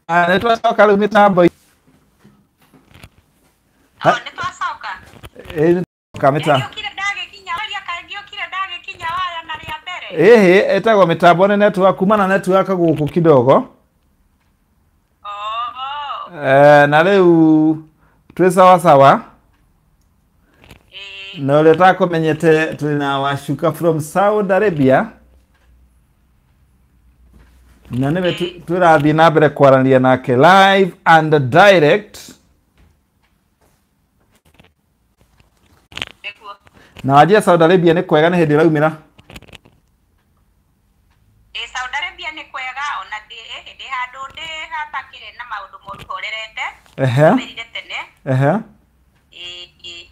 Nĩ twacoka rĩu mĩtambo. Oh, nĩ twacoka. Ĩĩ, nĩ twacoka mĩtambo. Ngĩũkire ndagĩkinya waria kaĩ ngĩũkire ndagĩkinya waya na rĩa mbere. Ĩhĩ, ĩtagwo mĩtambo nĩ network kuma na network gũkũ kidogo. Oh. Eh, na rĩu twĩ sawa sawa. Ĩĩ. Na ũrĩa ũtakũmenyete twĩna Wacuka from Saudi Arabia. Na nĩwe tũrathiĩ na mbere kwaranĩria nake live and direct. Nĩguo. Na wanjia Saudi Arabia nĩ kwega nĩ hĩndĩ ĩraumĩra. Ĩ Saudi Arabia nĩ kwega ona ndĩ ĩhĩ ndĩ handũ ndĩ hatakĩrĩ na maũndũ moru horerete. Ehe. Merire tene. Ehe. Ĩ ĩ.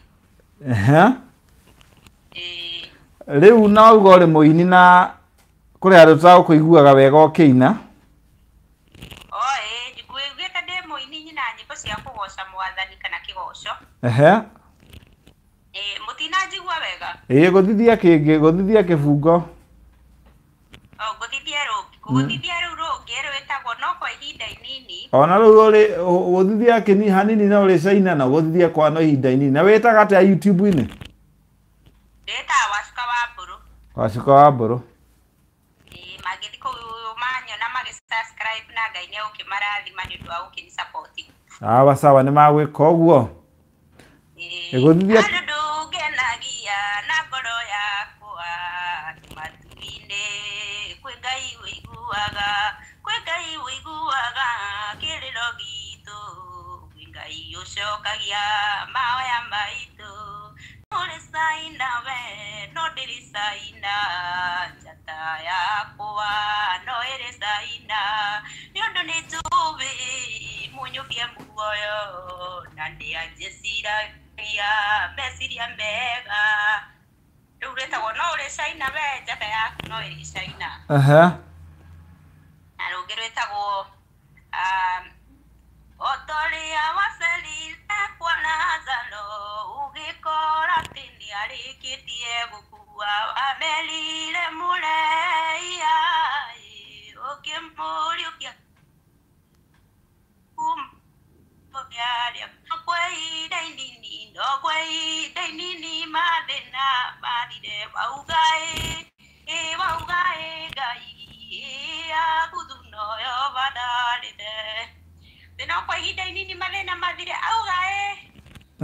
Ehe. Ĩ. Rĩu no uga ũrĩ mũini na kũrĩ handũ tũtagũkũiguaga wega ũkĩina. Oh ĩ ngũiguĩte ndĩ mũini nyina nyĩmbo cia kũgoca mwathani kana kĩgoco. Ehe. Ĩ mũtinanjigua wega. Ĩĩ gũthithia kĩngĩ, gũthithia kĩbungo. Oh, ngũthithie rũngĩ. Ngũgũthithia rĩu rũngĩ rwĩtagwo no kwa ihinda inini. Ona rĩu ũrĩ gũthithia kĩni hanini no ũrĩ China na gũthithia kwa no ihinda inini. Na wĩtaga atĩa YouTube-inĩ? Ndĩtaga Wacuka wa Mbũrũ. Wacuka wa Mbũrũ. Ĩĩ mangĩthiĩ kũu manyona magĩ subscribe na Ngai nĩ egũkĩmarathima nĩ ũndũ wa gũkĩni support. Sawa sawa nĩ magwĩka ũguo. Ĩĩ. Gũthithia Andũ ndũngenagia na ngoro yakwa matu-inĩ kwĩ Ngai ũiguaga, kwĩ Ngai ũiguaga kĩrĩro gitũ, kwĩ Ngai ũcokagia mahoya maitũ. Ũrĩ China we no ndĩrĩ China, njata yakwa no ĩrĩ China, nĩ ũndũ nĩ njũĩ mũnyũkie muoyo na nĩ anjĩciragia meciria mega. Rĩu rwĩtagwo no ũrĩ China we njata yaku no ĩrĩ China. Ehe. Na rũngĩ rwĩtagwo o ta ũrĩa wacerire kwa Lazaro ũgĩkora atĩ nĩarĩkĩtie gũkua, wamerire mũreia ũkĩmũriũkia kuma arĩa no kwa ihinda inini, no kwa ihinda inini mathĩna mathire, wauga ĩ wauga ĩ Ngai ĩ akuthu noyo batharĩte. Thĩna kwa ihinda inini mathĩna mathire, auga ĩ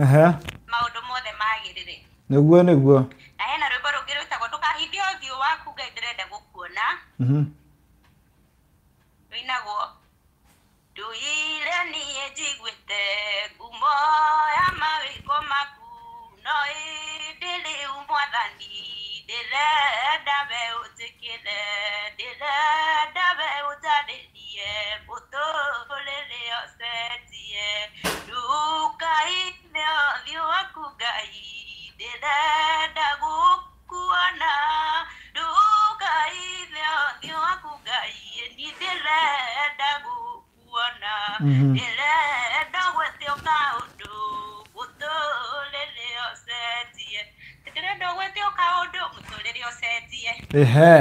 Ehe. maũndũ mothe magĩrĩre. Nĩguo nĩguo. Na hena rwĩmbo rũngĩ rwĩtagwo ndũkahithe ũthiũ waku Ngai ndĩrenda gũkuona. Rũinagwo nduire niĩ njiguĩte ngumo ya mawĩko maku, no ĩndĩ rĩu mwathani ndĩrenda we ũnjĩkĩre, ndĩrenda we ũnjarĩrie mũtũrĩre ũcenjie, ndũkahithe ũthiũ waku Ngai ndĩrenda gũkuona, ndũkahithe ũthiũ waku Ngai niĩ ndĩrenda gũkuona, ndĩrenda gwĩtio kaũndũ mũtũrĩre ũcenjie, ndĩrenda gwĩtio kaũndũ mũtũrĩre ũcenjie. Ehe.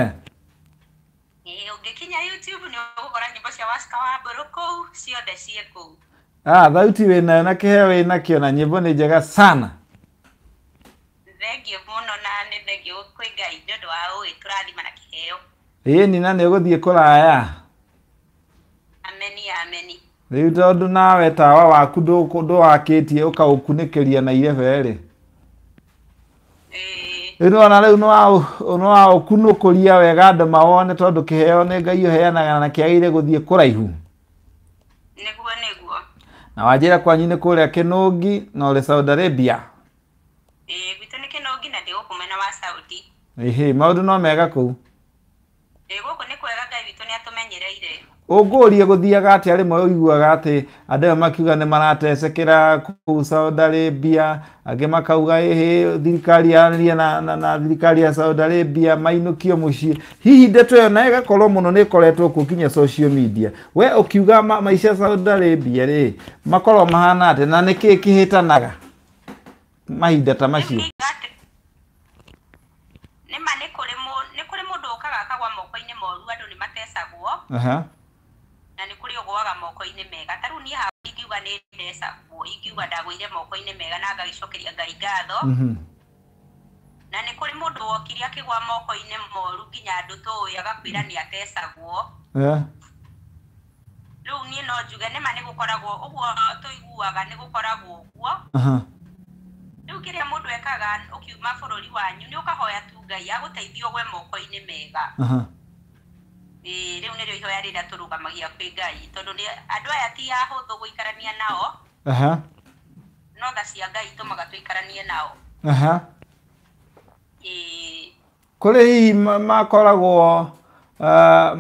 Ĩĩ ũngĩkinya YouTube nĩ ũgũkora nyĩmbo cia Wacuka wa Mbũrũ kũu ciothe ciĩ kũu. Ah, thauti wĩnayo na kĩheo wĩnakĩo na nyĩmbo nĩ njega sana. Thengiũ mũno na nĩ thengiũ kwĩ Ngai nĩ ũndũ wa gũgĩtũrathima na kĩheo. Ĩĩ nina nĩ ũgũthiĩ kũraya. Ameni ameni. Rĩu tondũ nawe tawa waku ndũwakĩtie ũkaũkunĩkĩria na irebe rĩ. Ĩĩ. Rĩu nĩwona rĩu nĩwaũkunũkũria wega andũ mawone tondũ kĩheo nĩ Ngai ũheanaga na kĩagĩrĩire gũthiĩ kũraihu. Nĩguo nĩguo. Na wanjĩra kwanyu nĩ kũrĩa Kĩnũngi na ũrĩ Saudi Arabia. Ĩĩ gwitũ nĩ Kĩnũngi na ndĩ gũkũ mwena wa Saudi. Ĩhĩ, maũndũ no mega kũu. Ĩĩ gũkũ nĩ kwega Ngai witũ nĩ atũmenyereire. Ũngũrie gũthiaga atĩa rĩmwe ũiguaga atĩ andũ aya makiuga nĩ maratecekera kũu Saudi Arabia, angĩ makauga ĩhĩ thirikari yaranĩria na thirikari ya Saudi Arabia mainũkio mũciĩ. Hihi ndeto ĩyo na ĩgakorwo mũno nĩ ĩkoretwo kuo nginya social media. We ũkiuga maica Saudi Arabia rĩ, makorwo mahana atĩa na nĩkĩĩ kĩhĩtanaga mahinda ta macio? Nĩma nĩ kũrĩ mũndũ ũkaga akagwa moko-inĩ moru, andũ nĩ matecagwo. Aha. Na nĩ kũrĩ ũgũaga moko moko-inĩ mega. Ta rĩu niĩ haha ingiuga nĩ ndecagwo, ingiuga ndagũire moko-inĩ mega na ngagĩcokeria Ngai ngatho. Na nĩ kũrĩ mũndũ wokire akĩgwa moko-inĩ moru nginya andũ tũĩ agakwĩra nĩ atecagwo. Rĩu niĩ no njuge nĩma nĩ gũkoragwo ũguo tũiguaga, nĩ gũkoragwo ũguo. Rĩu kĩrĩa mũndũ ekaga ũkiuma bũrũri wanyu nĩ ũkahoya tu Ngai agũteithie ũgwe moko-inĩ mega. Ĩĩ, rĩu nĩrĩo ihoya rĩrĩa tũrũgamagia kwĩ Ngai, tondũ nĩ andũ aya ti ahũthũ gũikarania nao. No tha cia Ngai itũmaga tũikaranie nao. Ĩĩ. Kũrĩ hihi makoragwo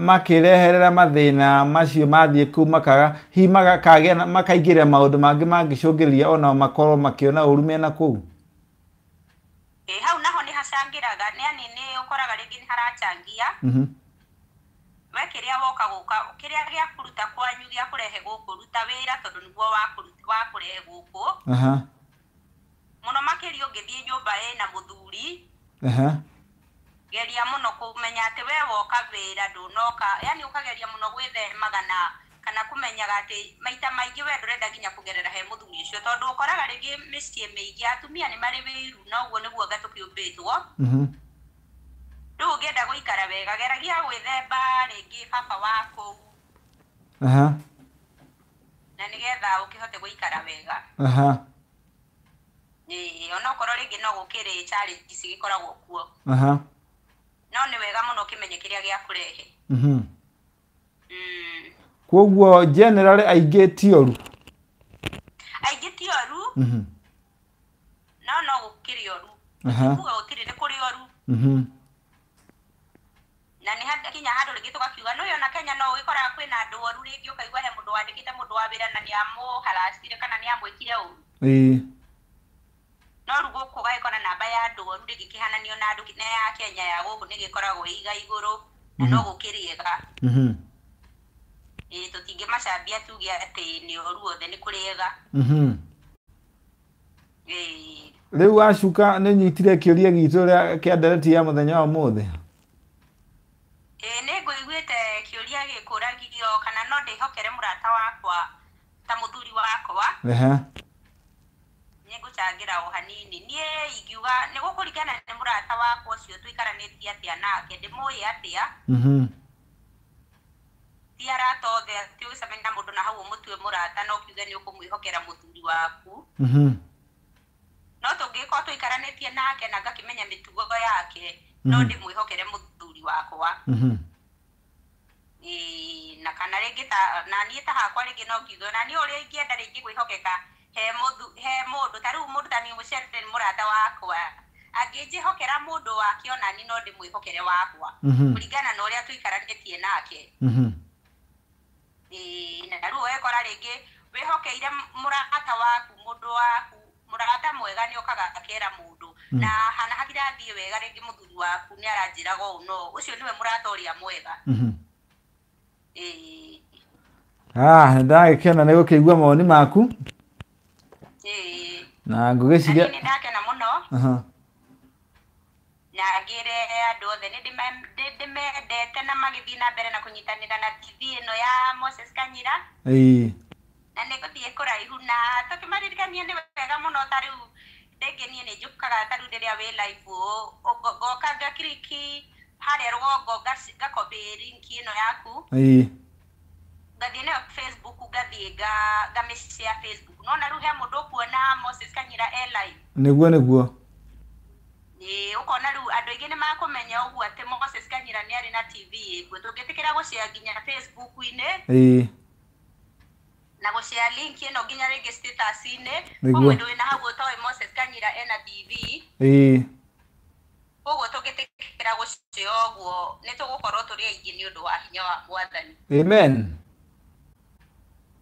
makĩreherera mathĩna macio mathiĩ kũu, makaga hihi makagĩa makaingĩrĩra maũndũ mangĩ mangĩcũngĩrĩria onao makorwo makĩona ũru mena kũu. Ĩĩ, hau naho nĩ hacangĩraga, nĩ yani nĩ ũkoraga rĩngĩ nĩ harachangia. We kĩrĩa woka gũka, kĩrĩa gĩa kũruta kwanyu gĩa kũrehe gũkũ, ruta wĩra tondũ nĩguo wa kũrehe gũkũ. Mũno makĩria ũngĩthiĩ nyũmba ĩna mũthuri, geria mũno kũmenya atĩ we woka wĩra ndũnoka, yani ũkageria mũno gwĩthemaga na kana kũmenyaga atĩ maita maingĩ we ndũrenda nginya kũgerera he mũthuri ũcio, tondũ ũkoraga rĩngĩ mĩciĩ mĩingĩ atumia nĩ marĩ wĩiru, na ũguo nĩguo anga tũkĩũmbĩtwo. Rĩu ũngĩenda gũikara wega, geragia gwĩthemba rĩngĩ baba wa kũu, na nĩgetha ũkĩhote gũikara wega. Ĩĩ, onokorwo rĩngĩ no gũkĩrĩ challenge cigĩkoragwo kuo, no nĩ wega mũno ũkĩmenye kĩrĩa gĩa kũrehe. Koguo generally aingĩ ti oru. Aingĩ ti oru, no no gũkĩrĩ oru. Kuga gũtirĩ, nĩ kũrĩ oru. Na nĩ kinya handũ rĩngĩ tũgakiuga nĩ ona Kenya no ũgĩkoraga kwĩna andũ oru, rĩngĩ ũkaigua he mũndũ wandĩkĩte mũndũ wa wĩra na nĩ amũharacire kana nĩ amwĩkire ũru. No rĩu gũkũ ũgagĩkora namba ya andũ oru rĩngĩ kĩhananio na andũ na ya Kenya ya gũkũ nĩ gĩkoragwo ĩiga igũrũ, na no gũkĩrĩega. Ĩĩ, tũtingĩmacambia tuge atĩ nĩ oru othe, nĩ kũrĩega. Ĩĩ. Rĩu wacuka nĩ nyitire kĩũria gitũ ũrĩa kĩa ndereti ya mũthenya wa ũmũthĩ. Ĩĩ, nĩ ngũiguĩte kĩũria gĩkũragio kana no ndĩhokere mũrata wakwa ta mũthuri wakwa. Nĩ ngũcangĩra o hanini. Niĩ ingiuga nĩ gũkũringana nĩ mũrata wakwa ũcio tũikaranĩtie atĩa nake, ndĩmũĩ atĩa. Ti arata othe atĩ ũgĩcemania na mũndũ na hau ũmũtue mũrata no ũkiuge nĩ ũkũmwĩhokera mũthuri waku. No tũngĩkorwo tũikaranĩtie nake na ngakĩmenya mĩtugo yake, no ndĩmwĩhokere mũthuri wakwa. Ĩĩ, na kana rĩngĩ ta na niĩ ta hakwa rĩngĩ no ngiuge na niĩ ũrĩa ingĩenda rĩngĩ kwĩhokeka he mũndũ ta rĩu mũndũ ta niĩ mũciari nĩ mũrata wakwa, angĩnjĩhokera mũndũ wake ona niĩ no ndĩmwĩhokere wakwa, kũringana na ũrĩa tũikaranĩtie nake. Ĩĩ, na rĩu ũgakora rĩngĩ wĩhokeire mũrata waku, mũndũ waku, mũrata mwega nĩ okaga akera mũndũ, na hana hatirathiĩ wega rĩngĩ mũthuri waku nĩ aranjĩraga ũũ, no ũcio nĩwe mũrata ũrĩa mwega. Ĩĩ. Nĩ ndagĩkena nĩ gũkĩigua mawoni maku. Ĩĩ. Na ngũgĩciria nĩ ndakena mũno. Na ngĩre andũ othe nĩ ndĩmendete na magĩthiĩ na mbere na kũnyitanĩra na TV ĩno ya Moses Kanyira. Ĩĩ. Na nĩ ngũthiĩ kũraihu na tũkĩmaririkania nĩ wega mũno, ta rĩu rĩngĩ niĩ nĩ njũkaga ta rĩu rĩrĩa wĩ live ũũ, ngoka ngakiriki harĩa rũgongo ngacopy link ĩno yaku. Ĩĩ. Ngathiĩ nayo Facebook, ngathiĩ ngamĩshare Facebook. No na rĩu he mũndũ ũkuona Moses Kanyira e live. Nĩguo, nĩguo. Ĩĩ, ũkona rĩu andũ aingĩ nĩ makũmenya ũguo atĩ Moses Kanyira nĩ arĩ na TV ĩkuo. Tũngĩtĩkĩra gũshare nginya Facebook-inĩ. Ĩĩ. Na gũshare link ĩno nginya rĩngĩ status-inĩ. Nĩguo. Mũndũ wĩna hau ũtoĩ Moses Kanyira ena TV. Ĩĩ. Koguo tũngĩtĩkĩra gũshare ũguo nĩ tũgũkorwo tũrĩ aingĩ nĩ ũndũ wa hinya wa Mwathani. Amen.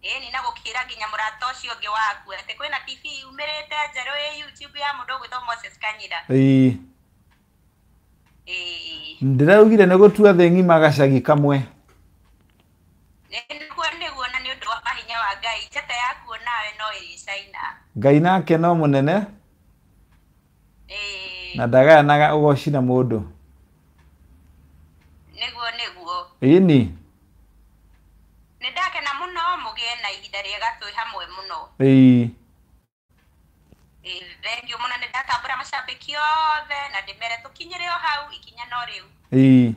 Ĩĩ, ni na gũkĩra nginya mũrata ũcio ũngĩ waku atĩ kwĩna TV yumĩrĩte njerũ ĩ YouTube ya mũndũ ũgwĩtwo Moses Kanyira. Ĩĩ. Ĩĩ. Ndĩraugire nĩ gũtua thĩ ng'ima gacagi kamwe. Nĩguo, nĩguo, na nĩ ũndũ wa hinya wa Ngai njata yaku onawe no ĩrĩcaina. Ngai nake no mũnene. Ĩĩ. Na ndagayanaga ũgoci na mũndũ. Nĩguo, nĩguo. Ĩni. Nĩ ndakena mũno mũgĩe na ihinda rĩega twĩ hamwe mũno. Ĩĩ. Thengiũ mũno, nĩ ndatambũra macambĩki othe na ndĩmere tũkinyĩre o hau ikinya no rĩu. Ĩĩ.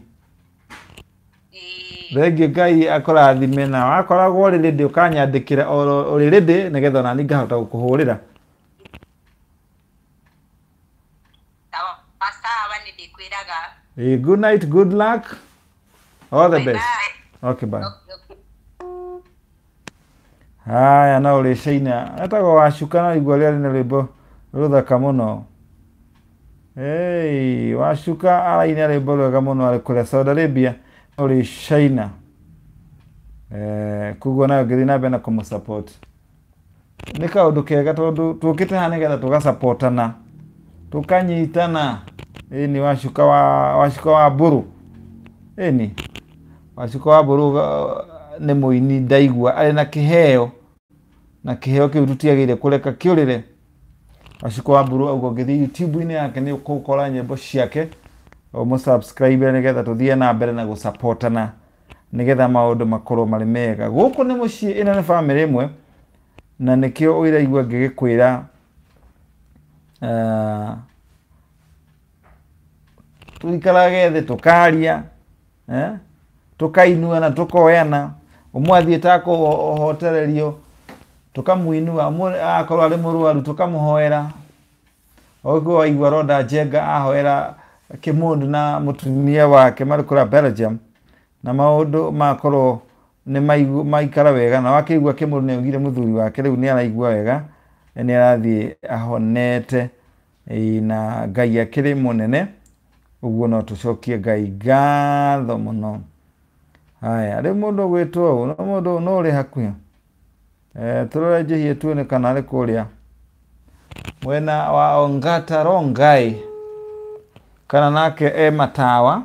Ĩĩ. Thengiũ, Ngai akũrathime, na wakoragwo ũrĩ ready ũkanyandĩkĩra oro ũrĩ ready nĩgetha onani ngahota gũkũhũrĩra. Sawa sawa, nĩ ndĩkwĩraga. Ĩĩ, good night, good luck, all the Bye best. bye. Okay, bye. Okay. Haya, no ũrĩ China etagwo Wacuka, no igua rĩarĩ na rwĩmbo rũthaka mũno. Hey, Wacuka araina rwĩmbo rwega mũno arĩ kũrĩa Saudi Arabia, ũrĩ China. Koguo nayo ngĩthiĩ na mbere na kũmũ-support nĩ kaũndũ kega, tondũ tũkĩte haha nĩgetha tũgasupportana, tũkanyitana. Ĩni Wacuka wa Wacuka wa Mbũrũ, ĩni Wacuka wa Mbũrũ nĩ mũini ndaigua arĩ na kĩheo, na kĩheo kĩu tũtiagĩrĩire kũreka kĩũrĩre. Wacuka wa Mbũrũ auga ũngĩthiĩ YouTube-inĩ yake nĩ ũgũkora nyĩmbo ciake, ũmũ-subscribe nĩgetha tũthiĩ na mbere na gũsupportana nĩgetha maũndũ makorwo marĩ mega. Gũkũ nĩ mũciĩ, ĩno nĩ bamĩrĩ ĩmwe, na nĩkĩo ũraigua ngĩgĩkwĩra tũikarage thĩ tũkaria, tũkainuana, tũkoyana. Ũmwe athiĩte akũhotererio tũkamuinua, ũmwe akorwo arĩ mũrwaru tũkamũhoera. Ũguo waigua Rhoda Njenga ahoera Kĩmũndũ na mũtumia wake marĩ kũrĩa Belgium, na maũndũ makorwo nĩ maikara wega, na wakĩigua Kĩmũndũ nĩ augire mũthuri wake rĩu nĩ araigua wega, nĩ arathiĩ ahonete. Ĩĩ, na Ngai akĩrĩ mũnene, ũguo no tũcokie Ngai ngatho mũno. Haya, rĩu mũndũ ũgwĩtwo ũũ, no mũndũ no ũrĩ hakuhĩ, tũrore njĩhie tuone kana arĩ kũrĩa mwena wa Ongata Rongai kana nake e matawa.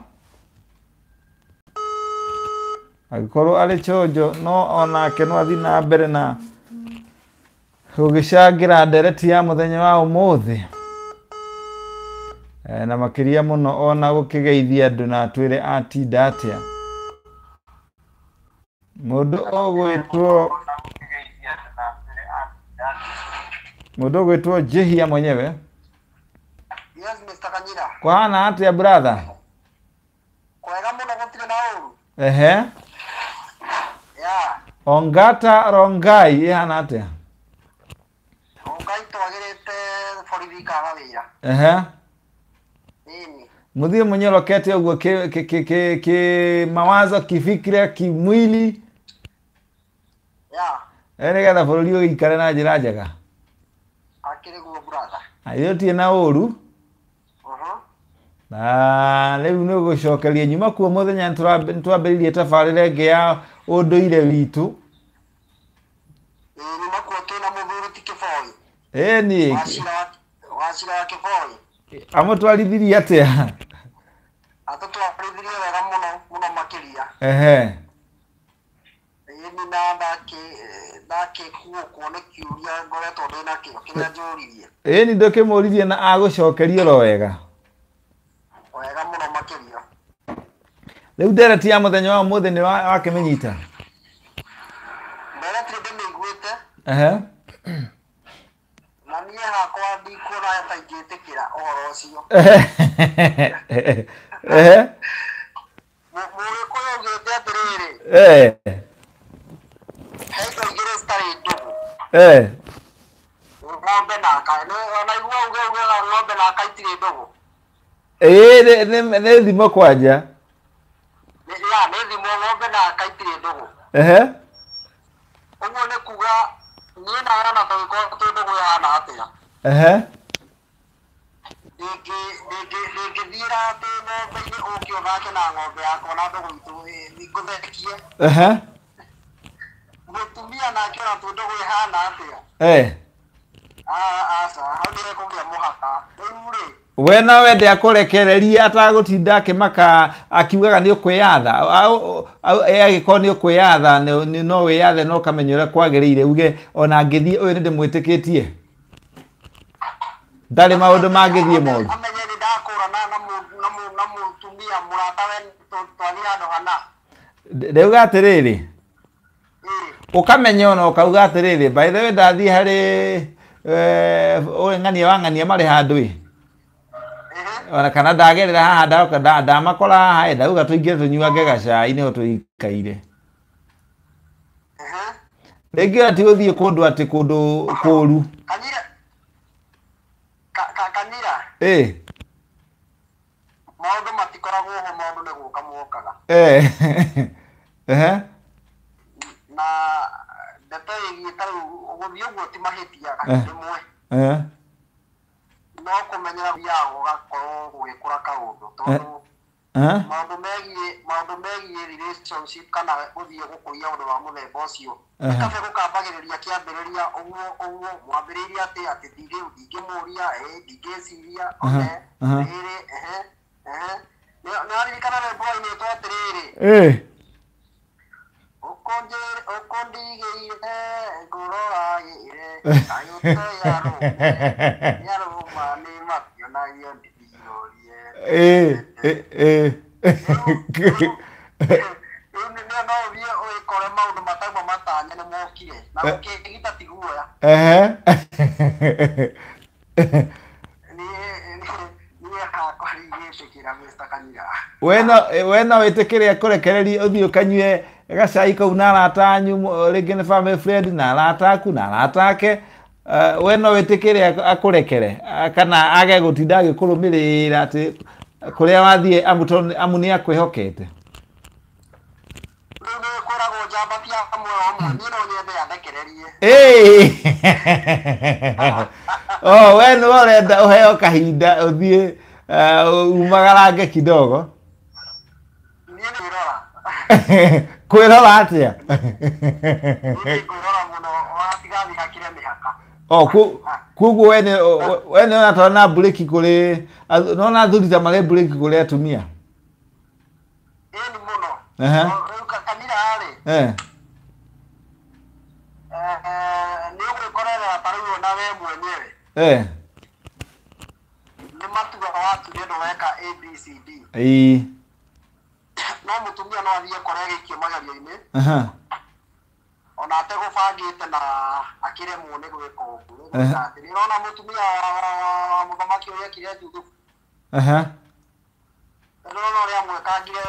Angĩkorwo arĩ chonjo, no onake no athiĩ na mbere na gũgĩcangĩra ndereti ya mũthenya wa ũmũthĩ. Na makĩria mũno ona gũkĩgeithia andũ na atwĩre atinda atĩa. Mũndũ ũgwĩtwo Njĩhia mwenyewe. Yes, Mr. Kanyira. Kwahana atĩa, brother? Kwega mũno, gũtirĩ na ũru. Ehe. Yeah. Ongata Rongai ĩhana atĩa? Ngai twagĩrĩte, borithi ikaga wĩra. Ehe. Ĩni. Mũthiĩ mũnyorokete ũguo ki mawazo, kifikira, kimwili. Yeah. Nĩgetha bũrũri ũgĩikare na njĩra njega. Akĩrĩ guo, brother. Ithuĩ tũtirĩ na ũru. Na rĩu nĩ gũcokeria nyuma kuo mũthenya nĩtwambĩrĩirie tabarĩra ĩngĩ ya ũndũire witũ. Ĩĩ, nyuma kuo twĩna mũthuri ti Kĩboi. Ĩni. Wacira wa Kĩboi. Amũtwarithirie atĩa? Atũtwarithirie wega mũno mũno makĩria. Ehe. Ĩni, na ndakĩkuũkwo nĩ kĩũria ngoretwo ndĩ nakĩo kĩrĩa njũririe. Ĩni, ndũkĩmũririe na agũcokeria oro wega. Wega mũno makĩria. Rĩu ndereti ya mũthenya wa ũmũthĩ nĩ wakĩmĩnyita? Ndereti ndĩmĩiguĩte. Ehe. Na niĩ hakwa ndikuona ta ingĩtĩkĩra ũhoro ũcio. Ehe. Mũgĩkũyũ augĩte atĩrĩrĩ, he indo igĩrĩ citarĩ ndũgũ, ng'ombe na aka. Ona igua uge ugaga ng'ombe na aka itirĩ ndũgũ. Ĩĩ, nĩ thimo kwanja. Ya, nĩ thimo, ng'ombe na aka itirĩ ndũgũ. Ehe. Ũguo nĩ kuga niĩ nawe ona tũngĩkorwo twĩ ndũgũ ĩhana atĩa, Ehe. ndingĩthiĩra atĩ ng'ombe-inĩ ũke ũthake na ng'ombe yakwa na ndũgũ itũ ngũthekie. Ehe. Mũtumia nake ona twĩ ndũgũ ĩhana atĩa, aca, hau nĩhekũgĩa mũhaka rĩu rĩ. We nawe ndekũrekereria atagũtinda akĩmaka akiugaga nĩ ũkwĩyatha. Agĩkorwo nĩ ũkwĩyatha, no wĩyathe no ũkamenya ũrĩa kwagĩrĩire, uge ona ngĩthiĩ ũyũ nĩ ndĩmwĩtĩkĩtie, ndarĩ maũndũ mangĩthiĩ moru. Amenye nĩ ndakũrana na mũtumia mũrata we twathiĩ handũ hana. Ndauga atĩrĩrĩ, Ĩĩ. Ũkamenya ona ũkauga atĩrĩrĩ, by the way ndathiĩ harĩ ũyũ ng'ania wa ng'ania marĩ handũ ĩ, ona kana ndagerera haha ndoka ndamakora haha ĩ, ndauga tũingĩre tũnyuange gacai nĩho tũikaire. Rĩngĩ ona ti gũthiĩ kũndũ atĩ kũndũ kũũru. Kanyira Kanyira. Ĩ. Maũndũ matikoragwo ho, maũndũ nĩ gũka mokaga. Ehe. Na ndeto ĩgiĩ ta rĩu gũthiĩ ũguo ti mahĩtia rĩmwe. No kũmenyera gũthiaga gũgakorwo gũgĩkũra kaũndũ tondũ maũndũ megiĩ relationship kana gũthiĩ gũkũria ũndũ wa mũthemba ũcio kabe gũkambagĩrĩria kĩambĩrĩria ũguo ũguo mwambĩrĩirie atĩ atĩ ndingĩmũria ndingĩciria one rĩrĩ ehe ehe nĩwaririkana rwĩmbo rwainĩtwo atĩrĩrĩ ũkũndigĩire ngũroragĩre kayũte yarũma nĩ mationagio ndirorie. Rĩu no ũthiĩ ũgĩkore maũndũ matauma matanya nĩ mokire na ũkĩgita ti guoya. Niĩ hakwa ndigĩtĩkĩra Mr. Kanyira. We no wĩtĩkĩre akũrekererie ũthiĩ ũkanyue gacai kau na arata anyu, rĩngĩ nĩ family friend na arata aku na arata ake, we no wĩtĩkĩre akũrekere kana age gũtinda agĩkũrũmĩrĩra atĩ kũrĩa wathiĩ amu nĩ akwĩhokete? Rĩu nĩ kwĩragwo njamba ti amwe omwe, niĩ no nyende andekererie. Oh, we nĩwe ũrenda ũheo kahinda ũthiĩ umagarange kidogo. Niĩ nĩ kwĩrora. Kwĩrora atĩa? Niĩ kwĩrora mũno watigathiĩ hakĩre mĩhaka. Oh, koguo we nĩ ona tona mburĩki kũrĩ nona athuri ta marĩ mburĩki kũrĩ atumia? Ĩni mũno. Rĩu Kanira rĩ, nĩ ũgwĩkorerera ta rĩu ona we mwenyewe nĩ matua watuire ndũreka ABCD. No mũtumia no athiĩ kore agĩikio magerio-inĩ ona ategũbangĩte na akĩremwo nĩ gwĩka ũguo. Nĩũrona mũtumia wa mũthamaki ũrĩa ekire Juthubu? Nĩũrona ũrĩa amwĩkangire?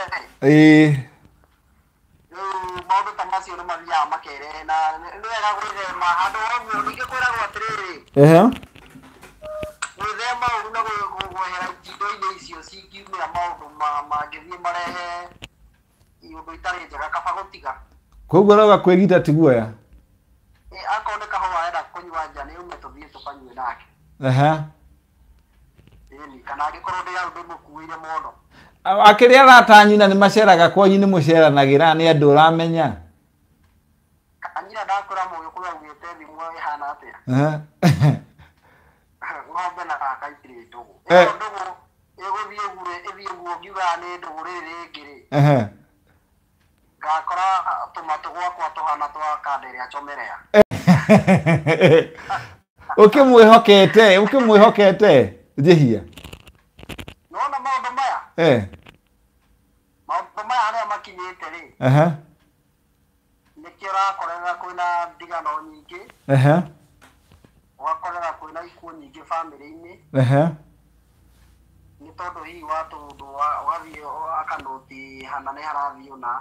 Rĩu maũndũ ta macio nĩ mathiaga makerehe na nĩ wega gwĩthema handũ ũguo. Ningĩ kwĩragwo atĩrĩrĩ, gwĩthema ũru na gwehera itindo-inĩ icio cingiumĩra maũndũ mangĩthiĩ marehe iũndũ itarĩ njega, kaba gũtiga. Koguo ũrauga kwĩgita ti guoya? Akorwo nĩ kahũa arenda kũnyua nja nĩ ume tũthiĩ tũkanyue nake. Ĩni, kana angĩkorwo ndĩ hau ndĩmũkuĩire mũno. Akĩrĩ arata anyu na nĩ maceraga kwanyu, nĩ mũceranagĩra, nĩ andũ ũramenya? Kanyira ndakwĩra mũgĩkũyũ augĩte thimũ ĩhana atĩa? Ng'ombe na gaka itirĩ ndũgũ. Ĩyo ndũgũ ĩgũthiĩ ũguo ĩthiĩ ũguo ngiugaga nĩ ndũgũ rĩrĩ rĩngĩ rĩ. Ngakora tũmatũ gwakwa tũhana twa kanda ĩrĩa chomerea. Ũkĩmwĩhokete njĩhia. Nĩwona maũndũ maya? Maũndũ maya harĩa makinyĩte rĩ, nĩkĩo ũrakorera kwĩna ndigano nyingĩ, ũgakorera kwĩna ikuũ nyingĩ bamĩrĩ-inĩ, nĩ tondũ hihi wa tũndũ ũgathiĩ akanũti hana nĩ harathiĩ ũna,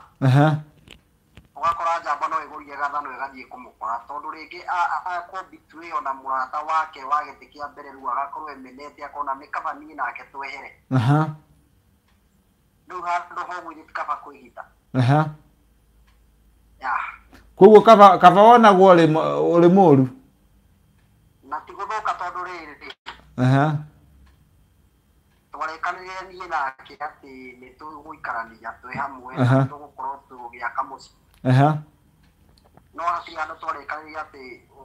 ũgakora njamba no ĩgũrie gathano ĩgathiĩ kũmũkora tondũ rĩngĩ akũmbitue ona mũrata wake wa gĩtĩ kĩa mbere rĩu agakorwo emenete akona nĩ kaba niĩ nake twehere. Rĩu handũ ha ũguo ti kaba kwĩgita. Koguo kaba wonagwo ũrĩ mũru? Na ti gũthũka tondũ rĩrĩ, twarĩkanĩire niĩ nake atĩ nĩ tũgũikarania twĩ hamwe na tũgũkorwo tũgĩaka mũciĩ. No hatirĩ handũ twarĩkanĩire atĩ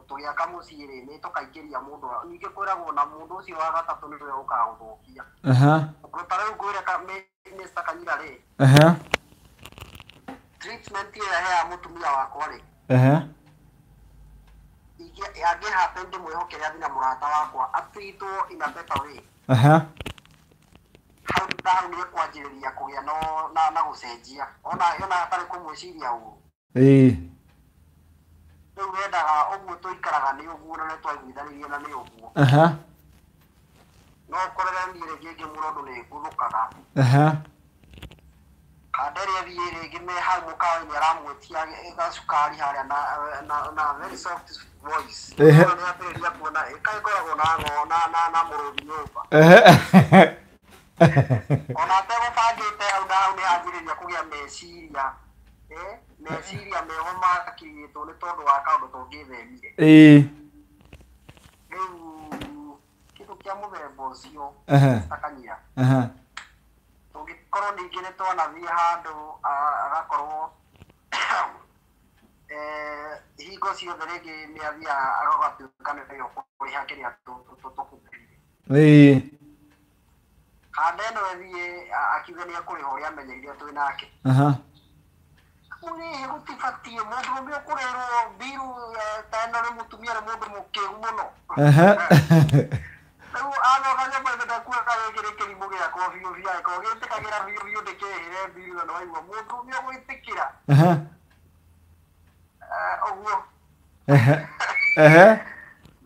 tũgĩaka mũciĩ rĩ nĩ tũkaingĩria mũndũ, ningĩ kwĩragwo na mũndũ ũcio wa gatatũ nĩwe ũkaga gũthũkia. Ũndũ ta rĩu ngwĩre Mr. Kanyira rĩ, treatment ĩrĩa heaga mũtumia wakwa rĩ, angĩhappen ndĩmwĩhokere athiĩ na mũrata wakwa atreatwo in a better way, hau na hau nĩ ekwanjĩrĩria kũgĩa na gũcenjia ona hatarĩ kũmwĩciria ũru. Wendaga ũguo tũikaraga nĩ ũguo na nĩ twaiguithanirie na nĩ ũguo. No ũkorere niĩ rĩngĩ ngĩmwĩra ũndũ nĩ nguthũkaga. Kanda ĩrĩa thiĩ rĩngĩ me hau mũkawa-inĩ aramwĩtia gacukari harĩa na very soft voice. Nĩ ambĩrĩria kuona ĩkoragwo na na mũrũthi nyũmba. Ona ategũbangĩte hau na hau nĩ anjĩrĩria kũgĩa meciria. Meciria meho makirĩtwo nĩ tondũ wa kaũndũ tũngĩthemire. Rĩu kĩndũ kĩa mũthemba ũcio takanyira. Tũngĩkorwo ningĩ nĩ twanathiĩ handũ agakorwo hingo ciothe rĩngĩ nĩ athiaga agatuĩka nĩwe ũkũrĩha kĩrĩa tũkũgũrire. Kanda ĩno ĩthiĩ akiuge nĩ ekũrĩha ũrĩa amenyerire twĩ nake. Mũrĩhe gũtibatiĩ mũndũrũme ũkũrĩrwo mbiru ta ĩno nĩ mũtumia nĩ mũndũ mũkĩgu mũno. Rĩu athoka nyũmba ĩno ndakuaga gĩkĩ nĩ kĩrimũ gĩakwa biũ biũ angĩkorwo gĩtĩkagĩra biũ biũ ndĩkĩrĩhĩre mbiru ĩno waigua mũndũrũme ũgwĩtĩkĩra. Ũguo.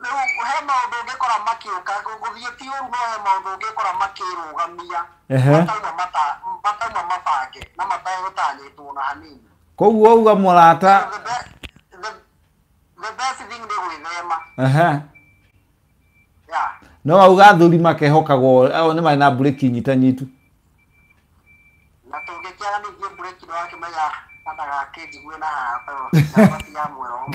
Rĩu he maũndũ ũngĩkora makĩũka gũthiĩ ti ũru no he maũndũ ũngĩkora makĩrũgamia matauma mabange na mategũtanyĩtwo na hanini. Koguo uga mũrata the best thing nĩ gwĩthema. No auga athuri makehokagwo ao nĩ marĩ na mburĩki nyitanyitu. Na tũngĩkĩaga ningĩ mburĩki nĩ wakĩmenya ndagakĩnjigue na haha tondũ ya mwero.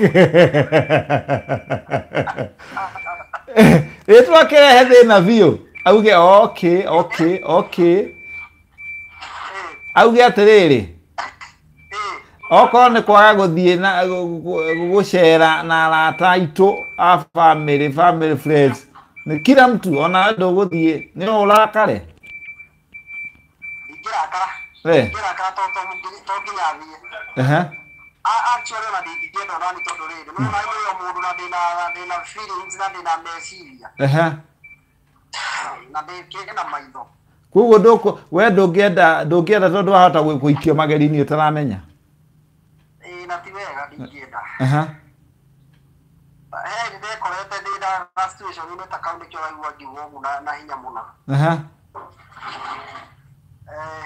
Ĩ twakĩrehe thĩna biũ auge okay okay okay auge atĩrĩrĩ okorwo nĩ kwaga gũthiĩ na gũcera na arata aitũ a family family friends nĩ kila mtu ona ndũgũthiĩ nĩ ũrakare. Ndingĩrakara. Ndingĩrakara tondũ to nginya thiĩ. Actually ona ndingĩenda ona nĩ tondũ rĩrĩ no na ndĩ o mũndũ na ndĩna feelings na ndĩna meciria. Na ndĩkĩrĩ na maitho. Koguo we ndũngĩenda tondũ wahota gũikio magerio-inĩ ũtaramenya. Na ti wega ndingĩenda. He nĩ ndekorete ndĩ na situation-inĩ ta kau nĩkĩo waigua ngiuga ũguo na hinya mũno.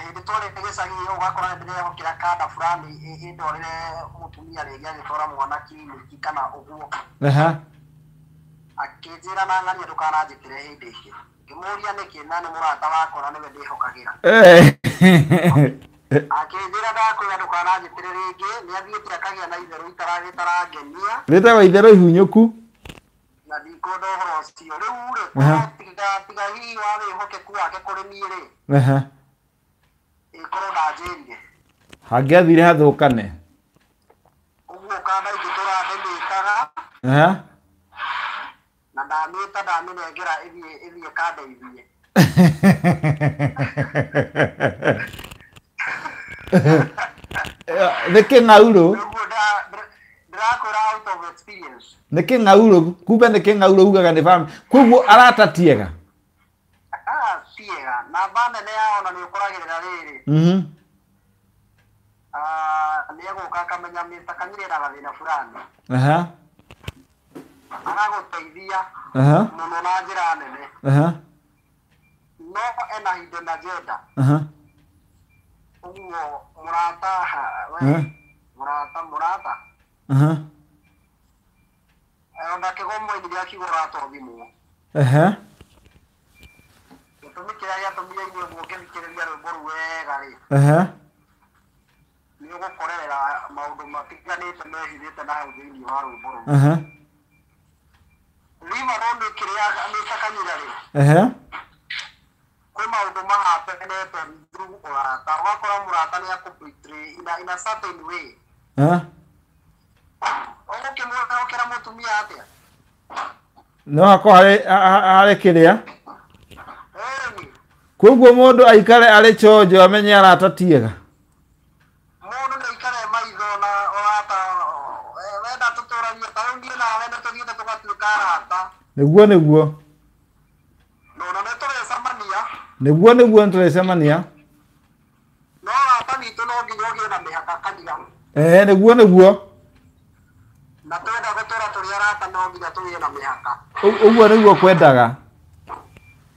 Hĩndĩ twarĩ gĩcagi ũgakora nĩ ndĩrehokera kanda fulani ĩndorere mũtumia rĩngĩ agĩtwara mwana kiriniki kana ũguo. Akĩnjĩra na ng'ania ndũkananjĩtĩre hĩndĩ ĩngĩ. Ngĩmũria nĩkĩ na nĩ mũrata wakwa na nĩwe ndĩhokagĩra. Akĩnjĩra ndakwĩra ndũkananjĩtĩre rĩngĩ nĩ athiĩte akagĩa na itherũ itarangenia. Rĩtagwo itherũ ihunyũku. Na ndikwenda ũhoro ũcio. Rĩu rĩ tiga hihi wa wĩhokeku wake kũrĩ niĩ rĩ. Ĩkorwo ndanjĩrire. Hangĩathire hathũkane. Ũguo kanda ingĩtũra ndĩmĩtaga. Na ndamĩta ndamĩnengera ĩthiĩ kandeithie. Nĩ kĩng'aurũ. Ndĩrakwĩra out of experience. Nĩ kĩng'aurũ kumbe nĩ kĩng'aurũ ugaga nĩ family. Koguo arata ti ega. Ti ega. Namba nene yao na nĩ ũkoragĩrĩra rĩrĩ. Nĩ egũka akamenya Mr. Kanyire ena gathĩna fulani. Agagũteithia mũno na njĩra nene. No ena hidden agenda. Ũguo mũrata mũrata. Ona kĩgomo-inĩ akiuga ũrata ũthimwo. Gĩtũmi kĩrĩa gĩatũmire inyuĩ mũngĩthikĩrĩria rwĩmbo rũu wega rĩ. Nĩ ũgũkorerera maũndũ matiganĩte mehithĩte na hau thĩinĩ wa rwĩmbo rũu. Leave alone kĩrĩa Mr. Kanyira rĩ. Kwĩ maũndũ mahapenete through ũrata. Ũgakora mũrata nĩ akũ-betray in a certain way. Ũgũkĩmwĩhokera mũtumia atĩa? No hakorwo harĩ kĩrĩa. Koguo mũndũ aikare arĩ chonjo amenye arata ti ega. Mũndũ nĩ aikare maitho na ũrata wenda tũtũranie ta rĩu niĩ nawe nĩ tũthiĩte tũgatuĩka arata. Nĩguo nĩguo. No na nĩ tũrĩcemania. Nĩguo nĩguo nĩ tũrĩcemania. No ũrata witũ no nginya ũgĩe na mĩhaka kanitha. Nĩguo nĩguo. Na twenda kũgĩe na mĩhaka. Ũguo nĩguo kwendaga.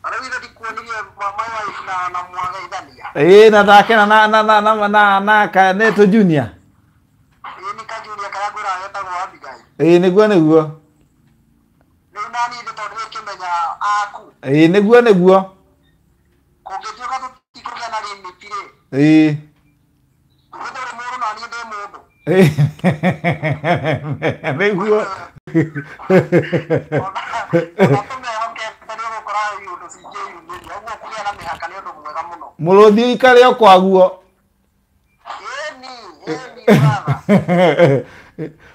Rĩu ithe ndikuonirie my wife na mwageithania. Ĩĩ na ndakena na na Neto Junior. Ĩĩ nĩ ka Junior karĩa ngwĩraga getagwo Abigail. Ĩĩ nĩguo nĩguo. Rĩu nani ithe tondũ nĩngĩmenya aku. Ĩĩ nĩguo nĩguo. Kũngĩtuĩka tũtikũgĩa na limit rĩ. Ĩĩ. Ithe ũrĩ mũndũ na niĩ ndĩ mũndũ. Nĩguo. Ona tũmehokete nĩ ũgũkora iũndũ cingĩyumĩria. Ũguo kũgĩa na mĩhaka nĩ ũndũ mwega mũno. Mũrũthi ũikare o kwaguo. Ĩni, ĩni brother.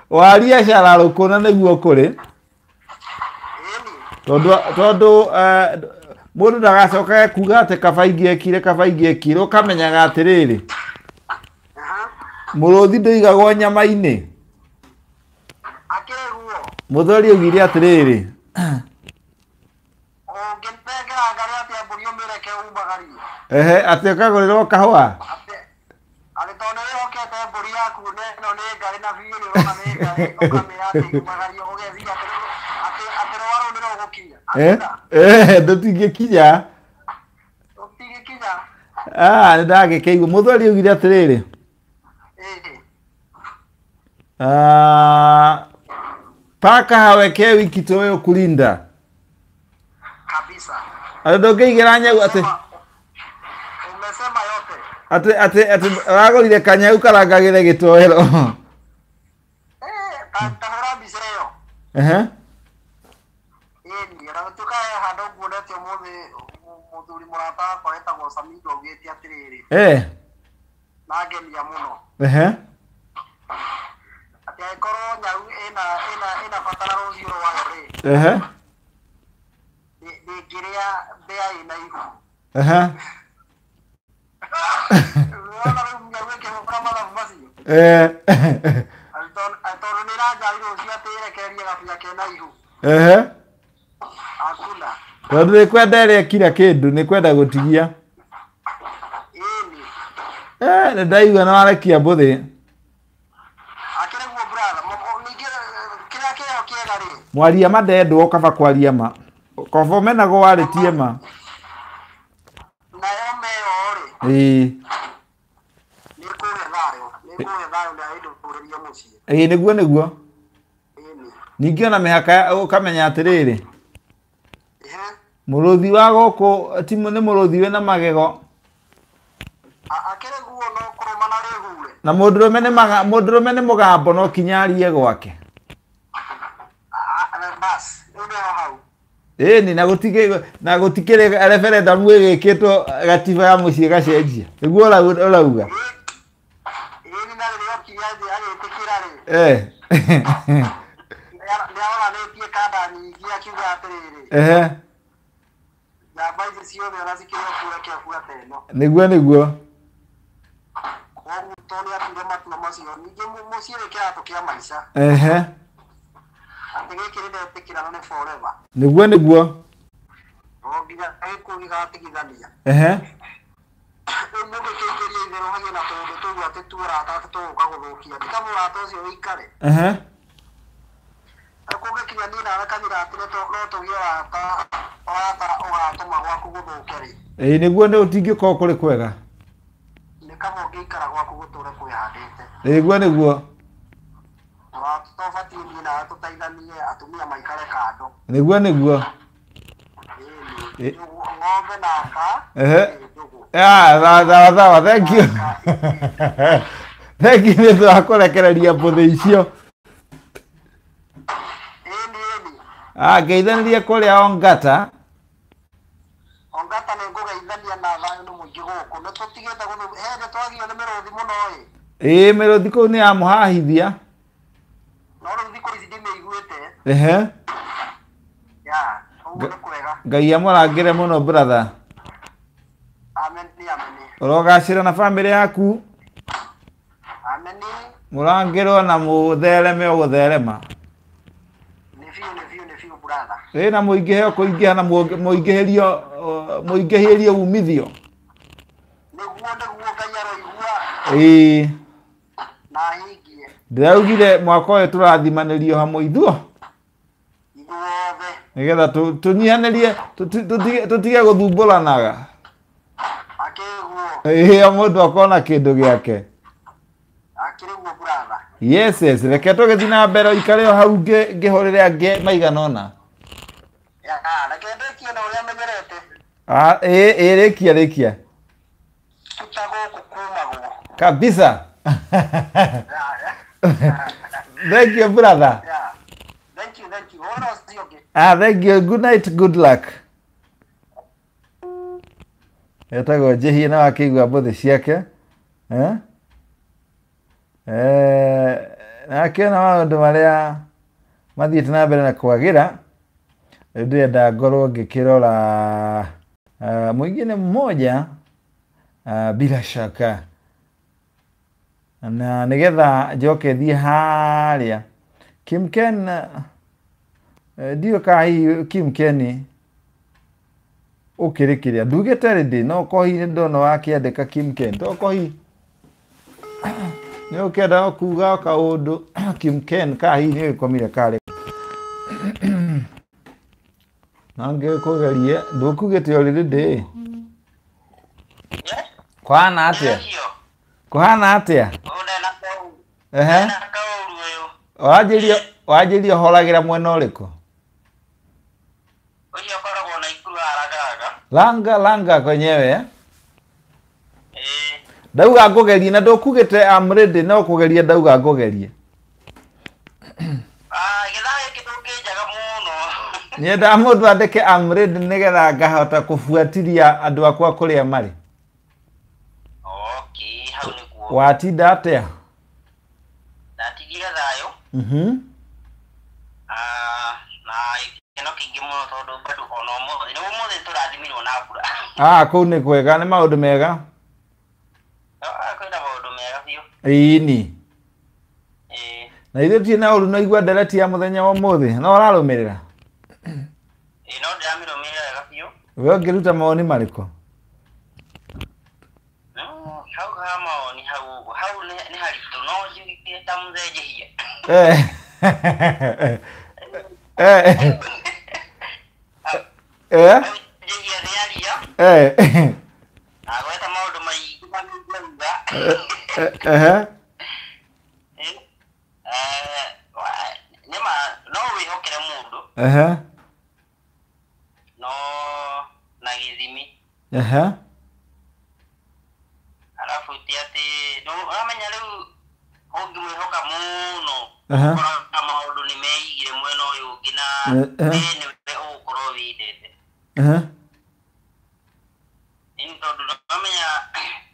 Waria cararũkũ na nĩguo kũrĩ. Ĩni. Tondũ mũndũ ndagacokage kuga atĩ kaba ingĩekire kaba ingĩekire, ũkamenyaga atĩrĩrĩ. Mũrũthi ndũigagwo nyama-inĩ. Akĩrĩ guo. Mũthuri augire atĩrĩrĩ. Ũngĩnengera ngarĩ atĩa mbũri ũmĩreke umagarie. Ehe, atĩ ũkagũrĩrwo kahũa. Atĩ tondũ nĩ wĩhokete mbũri yaku ĩno nĩ ngarĩ na biũ nĩ ũrona nĩ ngarĩ, ũkamĩra atĩ yumagarie ũgeciria atĩ rũa rũu nĩ rũgũkinya. Eh, ndũtingĩkinya. Tũtingĩkinya. Ah, nĩ ndagĩkĩigua. Mũthuri augire atĩrĩrĩ. Paka hawekewi kitoweo kulinda. Kabisa. Atĩ ndũngĩigĩra nyau atĩ umesema yote. Atĩ atĩ wagũrire kanyau karangagĩre gĩtoero. Tahũra mbica ĩyo. Ehe. Ĩni, ona gũtuĩka he handũ nguonete ũmũthĩ mũthuri mũrata wakwa wetagwo Samido augĩte atĩrĩrĩ. Eh. Na ngenia mũno. Ehe. Atĩ angĩkorwo nyau ĩna bata na rũciũ rwayo rĩ. Ehe. Ndĩngĩrĩa mbĩa ĩna ihu. Ehe. Ũrona rĩu nyau ĩkĩhũra mathabu macio. Eh. Tondũ nĩ ĩranjari rũciũ atĩ ĩrekererie gabia kena ihu. Ehe. Hakuna. Tondũ nĩ kwenda ĩrĩa kira kĩndũ nĩ kwenda gũtigia. Ĩni. Eh, nĩ ndaigua nĩ warekia mbũthĩ. Akĩrĩ guo brother, ningĩ kĩrĩa kĩho kĩega rĩ. Mwaria ma ndendwo kaba kwaria ma. Kaba ũmenagwo warĩtie ma. Nayo meyo rĩ. Ĩĩ. Nĩ kũhe thayũ, nĩ kũhe thayũ na ĩndũrĩrie mũciĩ. Ĩĩ nĩguo nĩguo. Ĩni. Ningĩ ona mĩhaka ũkamenya atĩrĩrĩ. Mũrũthi wa gũkũ ti nĩ mũrũthi wĩna magego. Akĩrĩ guo no kũrũma na rĩhure. Na mũndũrũme nĩ mũgambo no kinya arie gwake. Bas, rĩu nĩho hau. Ĩni na gũtikĩrĩ referendum ĩgĩkĩtwo gatiba ya mũciĩ gacenjia. Nĩguo ũrauga. Ĩni na rĩrĩa okinya thĩ agĩtĩkĩra rĩ. Eh. Nĩ aroranĩtie kanda nyingĩ akiuga atĩrĩrĩ. Ehe. Njamba ici ciothe ona cikĩrĩ o kuo reke buate ĩno. Nĩguo nĩguo. Koguo tondũ nĩ atuire matua macio ningĩ mũciĩ nĩ kĩratũ kĩa maica. Ehe. Atĩ gĩkĩ nĩ ndetĩkĩra na nĩ forever. Nĩguo nĩguo. O nginya gĩkuũ gĩgatigithania. Ehe. Rĩu mũngĩkĩingĩria itherũ hagĩe na tũũndũ tũu atĩ tu ũrata atĩ tũgũka gũthũkia. Ti kaba ũrata ũcio ũikare. Ehe. Kũngĩkinya niĩ nawe kanitha atĩ no tũgĩe ũrata ũgatũma gwaku gũthũke rĩ. Ĩĩ nĩguo nĩ ũtingĩkorwo kũrĩ kwega. Nĩ kaba ũngĩikara gwaku gũtũre kwĩhandĩte. Nĩguo nĩguo. Ũrata ũbatiĩ niĩ nawe tũteithanie atumia maikare kando. Nĩguo nĩguo. Ĩĩ ng'ombe na aka. Ehe. Ah, sawa sawa, thank you. Thank you nĩ ũndũ wa kũrekereria mbũthĩ icio. Ah, ngeithanĩria kũrĩa Ongata. Ongata nĩ ngũgeithania na thayũ nĩ mũingĩ gũkũ. Nĩ tũtigĩte gũthũ, he nĩ twagio nĩ mĩrũthi mũno ĩ. Ĩĩ mĩrũthi kũu nĩ yamũhahithia. No rĩu thikũ ici ndimĩiguĩte. Ehe. Ya, ũguo nĩ kwega. Ngai amũrangĩre mũno brother. Amen, amen. Ũrogacĩra na bamĩrĩ yaku. Amen. Mũrangĩrwo na mũthereme o gũtherema. Nĩ biũ nĩ biũ nĩ biũ brother. Ĩĩ na mũingĩhe o kũingĩha na mũingĩhĩrio mũingĩhĩrio umithio. Nĩguo nĩguo Ngai aroigua. Ĩĩ. Na ahingie. Ndĩraugire mwaka ũyũ tũrathimanĩrio hamwe ithuo. Othe. Nĩgetha tũnyihanĩrie tũtige gũthumbũranaga. Akĩguo. Ĩĩ o mũndũ akona kĩndũ gĩake. Akĩrĩguo brother. Yes, yes, reke tũgĩthiĩ na mbere ũikare o hau ngĩhũrĩre angĩ maigana ũna. Ya, reke ndĩkie na ũrĩa menyerete. Ah, ĩĩ ĩĩ rĩkia rĩkia. Tuta gũkũ kumagwo. Kabisa. Ya, ya. Thank you brother. Ya. Thank you, thank you. Ũhoro ũcio ũngĩ. Ah, thank you. Good night, good luck. Etagwo Njĩhie na wakĩigua mbũthĩ ciake. Eh? Eh, na akĩona maũndũ marĩa mathiĩte na mbere na kwagĩra. Rĩu ndĩrenda ngorwo ngĩkĩrora mwingine mmoja bila shaka na nĩgetha njoke thiĩ harĩa Kim Ken ndiũĩ kana hihi Kim Ken ũkĩrĩ kĩrĩa ndugĩte rĩndĩ no korwo hihi nĩ ndona wakĩandĩka Kim Ken to korwo hihi nĩ ũkĩenda kuga kaũndũ Kim Ken kana hihi nĩ ũgĩkomire karĩ na ngĩkũgerie ndũkugĩte already ndĩ kũhana atĩa kũhana atĩa ehe wanjĩria wanjĩria ũhoragĩra mwena ũrĩkũ Ũcio ũkoragwo na ikuru haragaraga. Langa langa kwenyewe eh? Ĩĩ. Ndauga ngũgerie na ndũkugĩte I'm ready no kũgeria ndauga ngũgerie. Ah, gĩthaa gĩkĩ ndũkĩnjaga mũno. Nyendaga mũndũ andĩke I'm ready nĩgetha ngahota kũbuatiria andũ akwa kũrĩa marĩ. Okay, hau nĩguo. Watinda atĩa? Ndatigire thayũ. Mhm. Ah, na gĩkeno kĩingĩ mũno tondũ bado ona ũmũthĩ nĩ ũmũthĩ tũrathimirwo na mbura. Ah, kũu nĩ kwega nĩ maũndũ mega. Ah, kwĩna maũndũ mega biũ. Ĩni. Ĩĩ. Na ithuĩ tirĩ na ũru no igua ndereti ya mũthenya wa ũmũthĩ no ũrarũmĩrĩra? Ĩĩ no ndĩramĩrũmĩrĩra wega biũ. We ũngĩruta mawoni marĩkũ? No, hau ha mawoni hau ũguo hau nĩ haritũ no njugire ta mũthee Njĩhia. Eh. Eh. Eh. Hau Njĩhia nĩ aria. Eh. Agweta maũndũ maingĩ mangĩuga. Eh. Nĩma no wĩhokere mũndũ. Ehe. No na gĩthimi. Ehe. Arabu ti atĩ ũramenya rĩu ũngĩmwĩhoka mũno Ehe. ũkoraga maũndũ nĩ meigire mwena ũyũ ũngĩ na Ehe. we nĩwe ũgũkorwo wĩndete. Ehe. Ĩni tondũ ndũramenya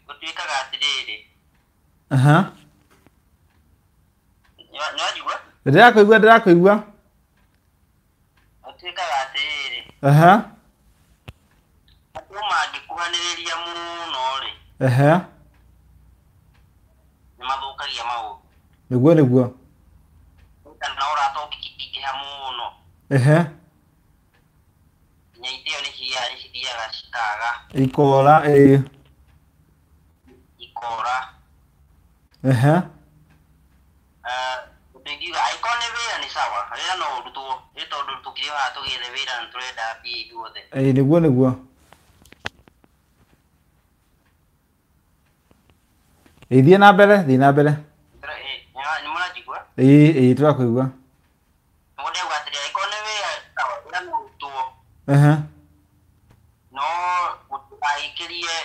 gũtuĩkaga atĩrĩrĩ. Ehe. Nĩwanjigua? Ndĩrakũigua ndĩrakũigua. Gũtuĩkaga atĩrĩrĩ. Ehe. Andũ mangĩkuhanĩrĩria mũno rĩ. Ehe. Nĩ mathũkagia maũndũ. Nĩguo nĩguo. Kana ũrata ũngĩkĩingĩha mũno. Ehe. Nginya itĩo nĩ cithiaga cikaga. Ikora ĩĩ. Ikora. Ehe. Ndingiuga angĩkorwo nĩ wĩra nĩ sawa, wĩra no ũrutwo nĩ tondũ tũkĩrĩ haha tũgĩethe wĩra na tũrenda mbia ithuothe. Ĩĩ nĩguo nĩguo. Ĩĩ thiĩ na mbere thiĩ na mbere. Nĩ mũranjigua? Ĩĩ ĩĩ tũrakũigua. Nĩguo ndauga atĩrĩ angĩkorwo nĩ wĩra sawa, wĩra no ũrutwo. Ehe. No ndũgagĩkĩrie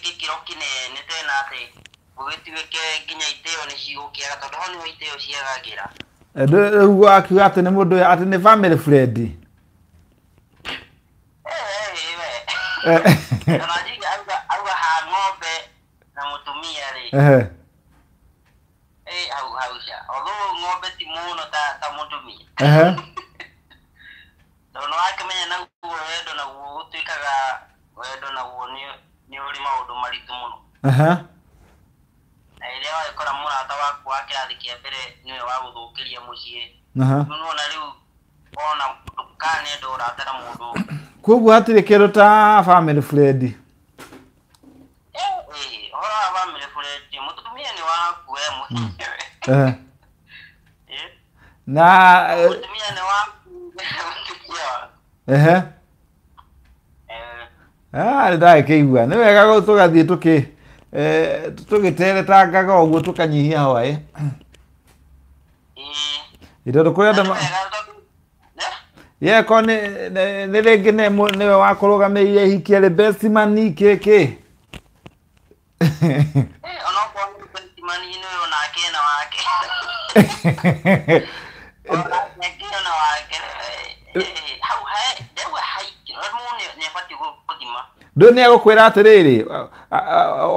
gĩkĩro kĩnene tena atĩ gũgĩtuĩke nginya itĩo nĩ cigũkĩaga tondũ hau nĩho itĩo ciagagĩra. Rĩu akiuga atĩ nĩ mũndũ atĩ nĩ family friend. We. Ona njiga auga ha ng'ombe na mũtumia rĩ. Ehe. Hau hau ca. Although ng'ombe ti mũno ta mũtumia. Ehe. Tondũ nĩwakĩmenya naguo wendo naguo gũtuĩkaga wendo naguo nĩ ũrĩ maũndũ maritũ mũno. Ehe. Na rĩrĩa wagĩkora mũrata waku wa kĩrathi kĩa mbere nĩwe wagũthũkĩria mũciĩ. Aha. Rĩu nĩwona rĩu ona ndũkanenda ũrata na mũndũ ũngĩ. Koguo hatirĩ kĩndũ ta family friend. Ũhoro wa family friend mũtumia nĩ waku we mwenyewe. Ehe. Na mũtumia nĩ waku Ehe. Ah, ndagĩkĩigua nĩ wega tũgathiĩ tũkĩ tũgĩteretangaga ũguo tũkanyihia hwaĩ. Tondũ kũrĩ andũ ye ko nĩ rĩngĩ nĩwe wakũrũgamĩrĩire ihiki arĩ best man kĩ kĩ. Onokorwo nĩ best man nĩwe onake ena wake. Onake ena wake. Hau ndaigua haingĩ mũndũ nĩ abatiĩ gũthima. Ndũ nĩ egũkwĩra atĩrĩrĩ,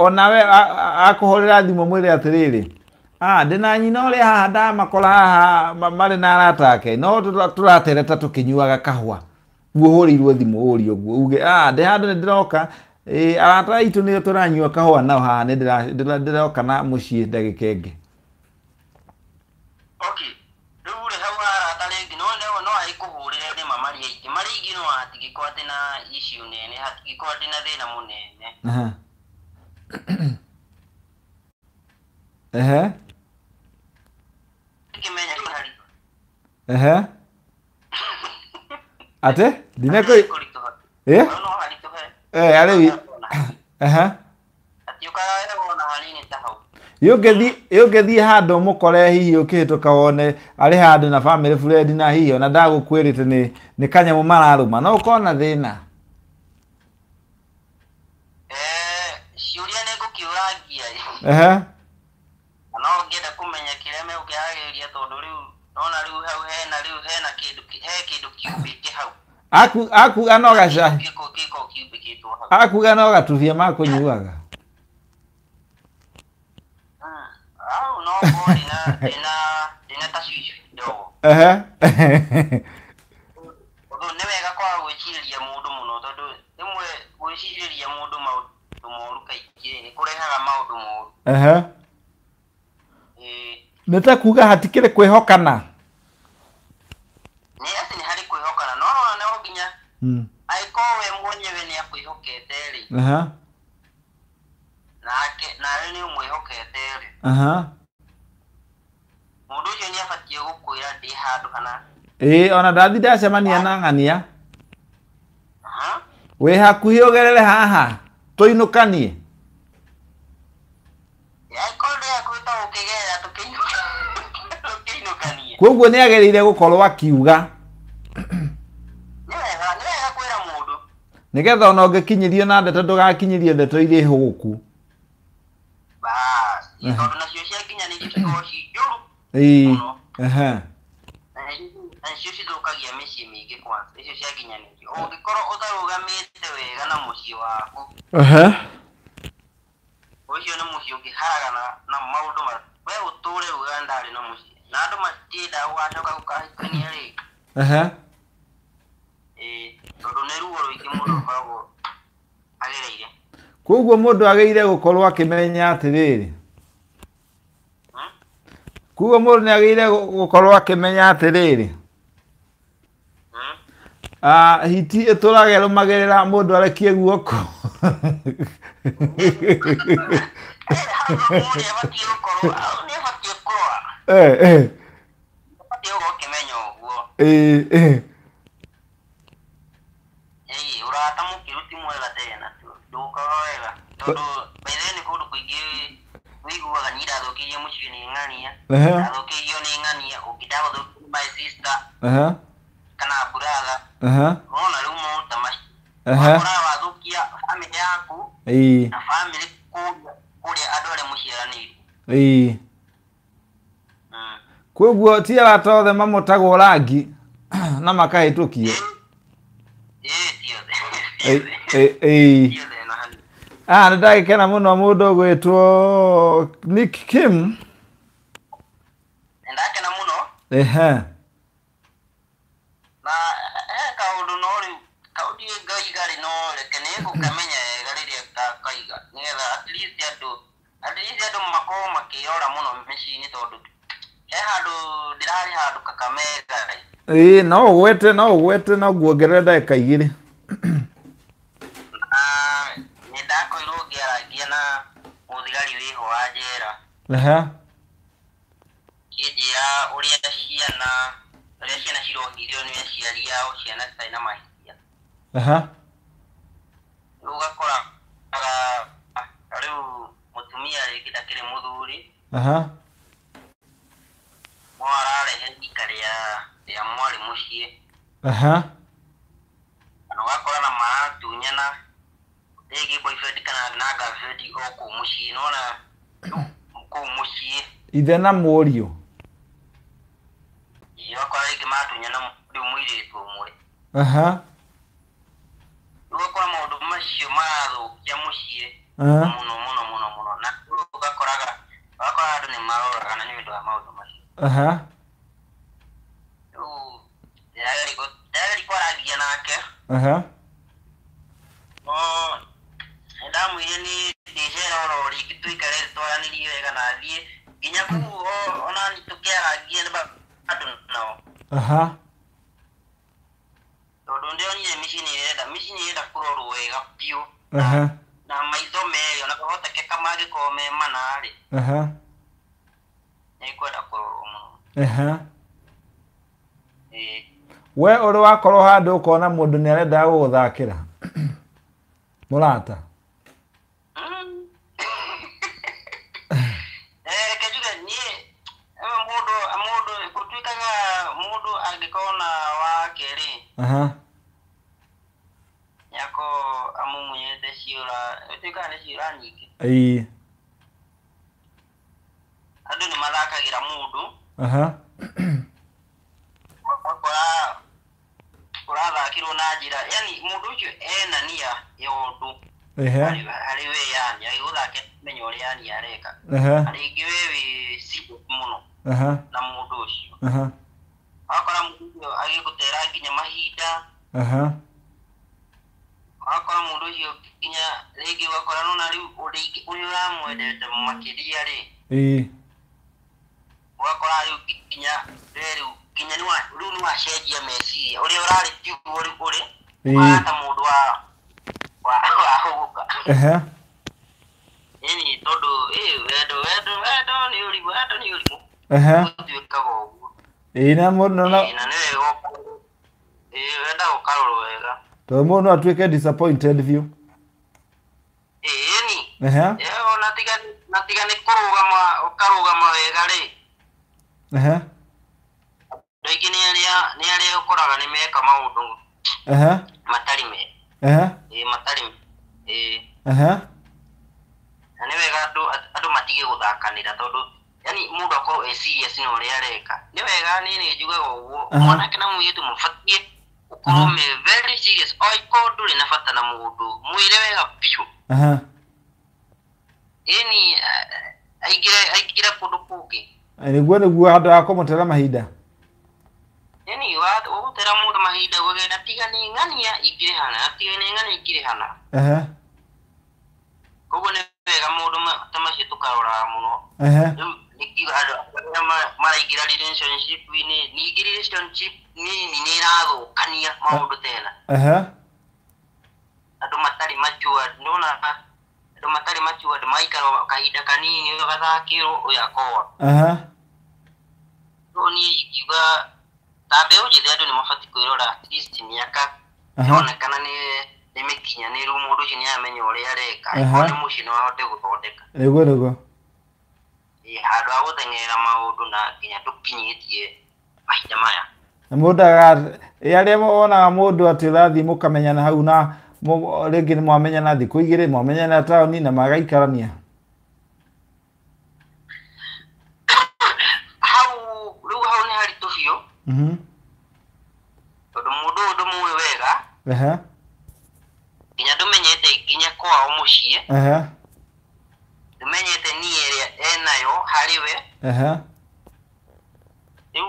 onawe akũhũrĩra thimũ mwĩre atĩrĩrĩ, ndĩna nyina ũrĩa haha ndamakora haha marĩ na arata ake, no tũratereta tũkĩnyuaga kahũa. Ũhũrĩirwo thimũ ũrie ũguo uge, ndĩ handũ nĩ ndĩroka, arata aitũ nĩo tũranyua kahũa nao haha nĩ ndĩroka na mũciĩ ndagĩka ĩngĩ. Okay. Rĩu rĩ hau arata rĩngĩ no agĩkũhũrĩre nĩma marĩ aingĩ, marĩ aingĩ no hatingĩkorwo atĩ na issue nene, hatingĩkorwo atĩ na thĩna mũnene. Ehe. Ngĩmenya haritũ. Ehe. Atĩ? Ndinekũ Eh? No haritũhe. Arĩ ehe. Hatiũkaga wega ona hanini ta hau. Yũngĩthiĩ handũ mũkore hihi ũkĩhĩtũka wone arĩ handũ na family friend na hihi ona ndagũkwĩrĩte nĩ kanyamũ mararũma no ũkorwo na thĩna. Ciũria nĩ ngũkĩũrangia. Ehe. No ngĩenda kũmenya kĩrĩa megũkĩaragĩrĩria tondũ rĩu nona rĩu hau hena rĩu hena kĩndũ he kĩndũ kiumbĩke hau. Akuga no gaca. Gĩko kiumbĩkĩtwo hau. Akuga no gatubia makũnyuaga. Au no ndĩna tashwishi kidogo. Ehe. Tondũ nĩ wega kwaga gwĩcirĩria mũndũ mũno tondũ rĩmwe gwĩcirĩria mũndũ maũndũ moru kaingĩ nĩ kũrehaga maũndũ moru. Ehe. Nĩ ta kuga hatikĩrĩ kwĩhokana. Nĩ atĩ nĩ harĩ kwĩhokana no nona no nginya angĩkorwo we mwenyewe nĩ akwĩhokete rĩ. Ehe. Nake nawe nĩ ũmwĩhokete rĩ. Aha. Mũndũ ũcio nĩ abatiĩ gũkwĩra ndĩ handũ kana. Ona ndathi ndacemania na ng'ania. Wĩ hakuhĩ ũgerere haha tũinũkanie. Angĩkorwo ndĩ hakuhĩ ta ũkĩgerera tũkĩinũkanie. Koguo nĩ agĩrĩire gũkorwo akiuga. Nĩ wega kwĩra mũndũ. Nĩgetha ona ũngĩkinyĩrio na ndeto ndũgakinyĩrio ndeto irĩ hũgũku. Bas, tondũ nacio ciakinyanĩirio cikorwo ci njũru. Ehe. Na nĩcio cithũkagia mĩciĩ mĩingĩ kwanza, icio ciakinyanĩirio. Ũngĩkorwo ũtarũgamĩte wega na mũciĩ waku. Ehe. Ũcio nĩ mũciĩ ũngĩharagana na maũndũ we ũtũre ugaga ndarĩ na mũciĩ. Na andũ matiendaga gũgacoka gũkahikania rĩngĩ. Ehe. Tondũ nĩ ruo rũingĩ mũndũ akoragwo agereire. Koguo mũndũ agĩrĩire gũkorwo akĩmenya atĩrĩrĩ. Koguo mũndũ nĩ agĩrĩire gũkorwo akĩmenya atĩrĩrĩ. Hiti ĩtũraga ĩrũmagĩrĩra mũndũ arekie guoko. Hau mũndũ nĩ abatiĩ gũkorwo, hau nĩ abatiĩ kũrora. Abatiĩ gũkorwo ũkĩmenya ũguo. Ũrata mũkĩru ti mwega tena, ndũkaga wega. Tondũ by the way nĩ kũndũ kũingĩ wĩiguaga niĩ ndathũkĩirio mũciĩ nĩ ng'ania. Ndathũkĩirio nĩ ng'ania, ũngĩ ndagũthũkĩirio my sister. Kana brother. Ũrona rĩu maũndũ ta macio. Ũkoraga wathũkia family yaku na family kũrĩa andũ arĩa mũciaranĩirwo. Koguo ti arata othe mamũtagwo rangi na makahĩtũkio. Ti othe. Ti othe no hanini. Nĩ ndagĩkena mũno mũndũ ũgwĩtwo Nick Kim. Nĩ ndakena mũno. Ehe. Na he kaũndũ no rĩu kaũndũ ngaiga rĩ no reke nĩ ngũkamenya wega rĩrĩa ngakaiga nĩgetha at least andũ makorwo makĩrora mũno mĩciĩ-inĩ tondũ he handũ ndĩrarĩ handũ Kakamega rĩ. No ũgwete no nguongerere ndagĩka igĩrĩ. Na nĩ ndakorirwo ngĩarangia na mũthigari wĩho wa njera. Ehe. Kĩnjĩra ũrĩa ciana Rĩrĩa ciana cirohirio nĩ aciari ao, ciana citarĩ na mahĩtia. Rĩu ũgakora rĩu mũtumia rĩngĩ ndakĩrĩ mũthuri. No ararehe rika rĩa mwarĩ mũciĩ. Na ũgakora na maratunyana rĩngĩ boyfriend kana na girlfriend o kũu mũciĩ, nĩwona kũu mũciĩ. Ithe na mũriũ. Ũgakora rĩngĩ maratunyana rĩu mũirĩtu ũmwe. Rĩu ũgakora maũndũ macio marathũkia mũciĩ mũno mũno mũno mũno, na ũgakoraga ũgakora andũ nĩ maroragana nĩ ũndũ wa maũndũ macio. Rĩu ndĩrageria kwarangia nake. No nĩndamwĩrire nĩ ndĩcera oro rĩngĩ tũikare twaranĩrie wega na thiĩ nginya kũu onani tũkĩarangie andũ nao. Tondũ ndĩronire mĩciĩ nĩ ĩrenda kũrorwo wega biũ. Na maitho merĩ ona kũhotekeka mangĩkorwo me mana rĩ. Nĩngwenda kũrorwo mũno. We ũrĩ wakorwo handũ ũkona mũndũ nĩ arenda gũgũthakĩra mũrata? Reke njuge niĩ mũndũ gũtuĩkaga mũndũ angĩkorwo na wake rĩ, nĩakorwo amumunyĩte ciũra, ĩtuĩkaga nĩ ciũra nyingĩ. Andũ nĩ mathakagĩra mũndũ. Ũgakora ũrathakĩrwo na njĩra, yani mũndũ ũcio ena nia ya ũndũ harĩ we, yani agĩgũthakĩra menya ũrĩa yani areka. Na rĩngĩ we wĩ serious mũno na mũndũ ũcio. Ũgakora mũndũ ũcio agĩgũtera nginya mahinda. Ũgakora mũndũ ũcio nginya rĩngĩ ũgakora nona rĩu ũrĩa ũramwendete makĩria rĩ. Ũgakora rĩu nginya rĩu nginya rĩu nĩwacenjia meciria ũrĩa ũrarĩ tiguo rĩu ũrĩ ũhana ta mũndũ wa hũgũka. Ĩni tondũ wendo wendo wendo nĩ ũrimũ, wendo nĩ ũrimũ. Gũtuĩkaga ũguo. Na mũndũ na nĩ wega wenda ũkarorwo wega. Tondũ mũndũ no atuĩke disappointed biũ. Ĩni. Ona tiga nĩ kũrũgama ũkarũgama wega rĩ. Andũ aingĩ nĩ arĩa ũkoraga nĩ meka maũndũ matarĩ mega. Matarĩ. Na nĩ wega andũ matige gũthakanĩra tondũ yani mũndũ akorwo e serious na ũrĩa areka. Nĩ wega niĩ nĩ njugaga ũguo mwanake na mũirĩtu mabatiĩ gũkorwo me very serious. Oikorwo ndũrĩ na bata na mũndũ mwĩre wega biũ. Ĩni aingĩre kũndũ kũngĩ. Nĩguo handũ ha kũmũtera mahinda. Ĩni ũgũtera mũndũ mahinda ũgĩe na tiga nĩ ng'ania ingĩrĩ hana, na tiga nĩ ng'ania ingĩrĩ hana. Koguo nĩ wega maũndũ ta macio tũkaroraga mũno. Rĩu nĩngiuga andũ arĩa maraingĩra relationship-inĩ, ningĩ relationship nini nĩ ĩrathũkania maũndũ tena. Andũ matarĩ matured, nĩwona andũ matarĩ matured maikara kahinda kanini ũyũ agathakĩrwo ũyũ akora. Rĩu niĩ ingiuga ta mbeũ njĩthĩ andũ nĩ mabatiĩ kwĩrora at least mĩaka ĩronekana nĩ mĩkinyanĩru, mũndũ ũcio nĩ aramenya ũrĩa areka, angĩkorwo nĩ mũciĩ no ahote gũthondeka. Nĩguo. Handũ ha gũteng'erera maũndũ na nginya ndũkinyĩtie mahinda maya. Na mũndũ arĩa wonaga mũndũ atĩ ũrathiĩ mũkamenyana hau na rĩngĩ nĩ mwamenyana thikũ igĩrĩ, mwamenyana taũni na magaikarania. Hau rĩu hau nĩ haritũ biũ. Tondũ mũndũ ũyũ ndũmũĩ wega. Nginya ndũmenyete nginya kwao mũciĩ. Ndũmenyete nia ĩrĩa enayo harĩ we. Rĩu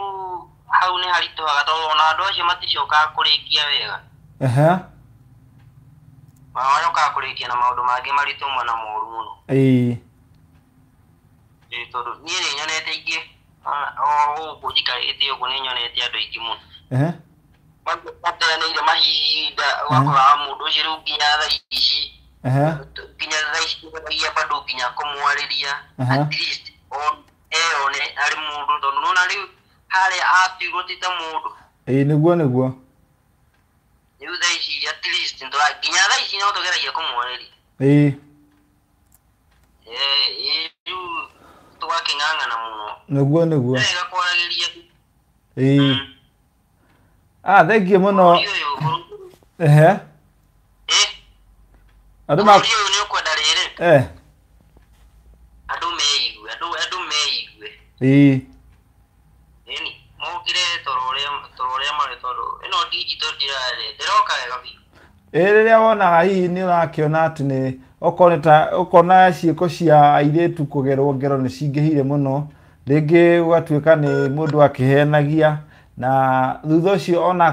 hau nĩ haritũhaga tondũ ona andũ acio maticokaga kũrĩkia wega. Macokaga kũrĩkia na maũndũ mangĩ maritũ na moru mũno. Tondũ niĩ nĩ nyonete ingĩ o gũkũ njikarĩte ũguo nĩ nyonete andũ aingĩ mũno. Mateanĩire mahinda ũgakora mũndũ ũcio rĩu nginya thaa ici nginya thaa ici ũgeragia bado nginya kũmwarĩria at least eyone arĩ mũndũ tondũ nĩwona rĩu Harĩa atuirwo ti ta mũndũ. Ĩĩ nĩguo nĩguo. Rĩu thaa ici at least nginya thaa ici no tũgeragia kũmwarĩria. Ĩĩ. Ĩĩ rĩu tũgakĩng'ang'ana mũno. Nĩguo nĩguo. Wega kwaragĩria. Ĩĩ. Ah, thank you mũno. Ehe. Andũ ma Bũrũri ũyũ nĩ ũkwenda rĩrĩ. Eh. Andũ meigue, andũ meigue. Ĩĩ. Ĩni, mokire toro ũrĩa marĩ tondũ ĩno digital ndĩroka wega biũ. Ĩĩ rĩrĩa wonaga hihi nĩ ũrakĩona atĩ nĩ okorwo nĩ ta ũkona ciĩko cia airĩtu kũgerwo ngero nĩ cingĩhire mũno, rĩngĩ gũgatuĩka nĩ mũndũ akĩhenagia na thutha ũcio ona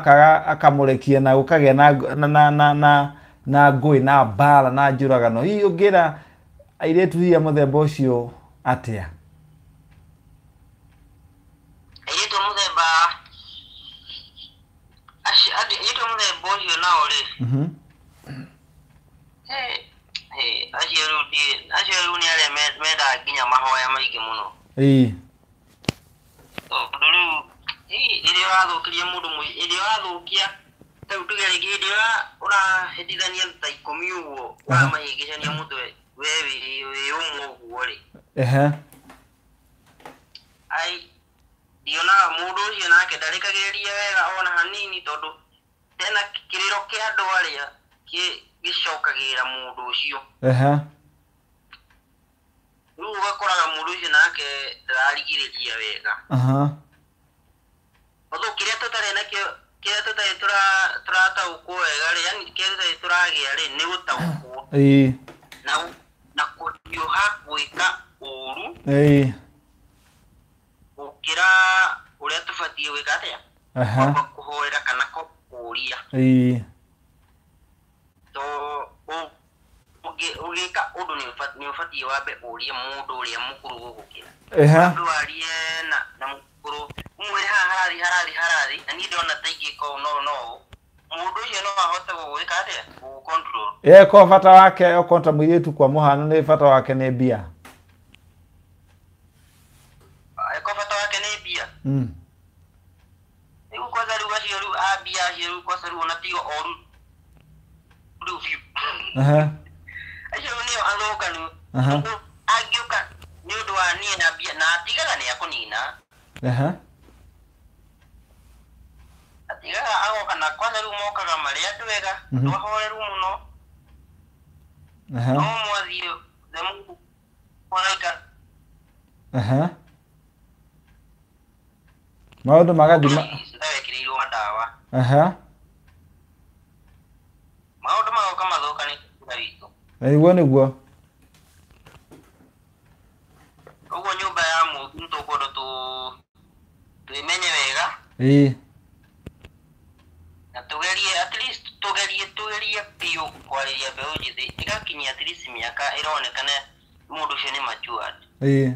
akamũrekia na gũkagĩa na ngũĩ na mbara na njũragano. Hihi ũngĩra airĩtu hihi a mũthemba ũcio atĩa? Airĩtu a mũthemba airĩtu a mũthemba ũcio nao rĩ, acio rĩu nĩ arĩa mendaga nginya mahoya maingĩ mũno. Ĩĩ. Tondũ rĩu rĩrĩa ũrathũkĩria mũndũ, rĩrĩa ũrathũkia ta rĩu tuge rĩngĩ hĩndĩ ĩrĩa ũrahĩtithania ta 10 ũguo, ũramahĩngĩcania mũtwe we wĩ ũmwe ũguo rĩ. Ehe. Ai ndionaga mũndũ ũcio nake ndarĩkagĩrĩria wega ona hanini tondũ tena kĩrĩro kĩa andũ arĩa gĩcokagĩrĩra mũndũ ũcio. Ehe. Rĩu ũgakoraga mũndũ ũcio nake ndararigĩrĩria wega. Aha. Tondũ kĩrĩa tũtarĩ nakĩo, kĩrĩa tũtarĩ tũrataũkwo wega rĩ, yani kĩrĩa tũtarĩ tũragĩa rĩ, nĩ gũtaũkwo. Ĩĩ. Na kũhiũha gwĩka ũru. Ĩĩ. Gũkĩra ũrĩa tũbatiĩ gwĩka atĩa? Aha. Kũhoera kana kũũria. Ĩĩ. To ũgĩka ũndũ nĩ ũbatiĩ wambe ũrie mũndũ ũrĩa mũkũrũ gũgũkĩra. Ehe. Wambe warie na mũkũrũ, ũmwĩre haha harathi harathi, na niĩ ndĩrona ta ingĩka ũũ no ũũ. Mũndũ ũcio no ahote gũgwĩka atĩa? Gũgũ-control. Ĩĩ ko bata wake okorwo ta mũirĩtu kwa mũhano nĩ bata wake nĩ mbia. Ko bata wake nĩ mbia. Rĩu kwanza rĩu acio rĩu a mbia acio rĩu kwanza rĩu ona tigo oru rĩu biũ. Ehe. Acio rĩu nĩo athũkanu. Aha. Angĩũka nĩ ũndũ wa niĩ na mbia na atigaga nĩ akũnina. Ehe. Atigaga agoka na kwanza rĩu mokaga marĩ andũ ega, andũ ahoreru mũno. Ehe. No mwathiĩ the mũraika. Ehe. Maũndũ magathima. Ndawekĩrĩirwo madawa. Ehe. Maũndũ magoka mathũka nĩ kũra witũ. Nĩguo nĩguo. Ũguo nyũmba ya mũndũ nĩ tũkwenda twĩmenye wega. Ĩĩ. Na tũgerie at least tũgerie biũ kwarĩria mbeũ njĩthĩ ĩgakinyia at least mĩaka ĩronekana mũndũ ũcio nĩ matured. Ĩĩ.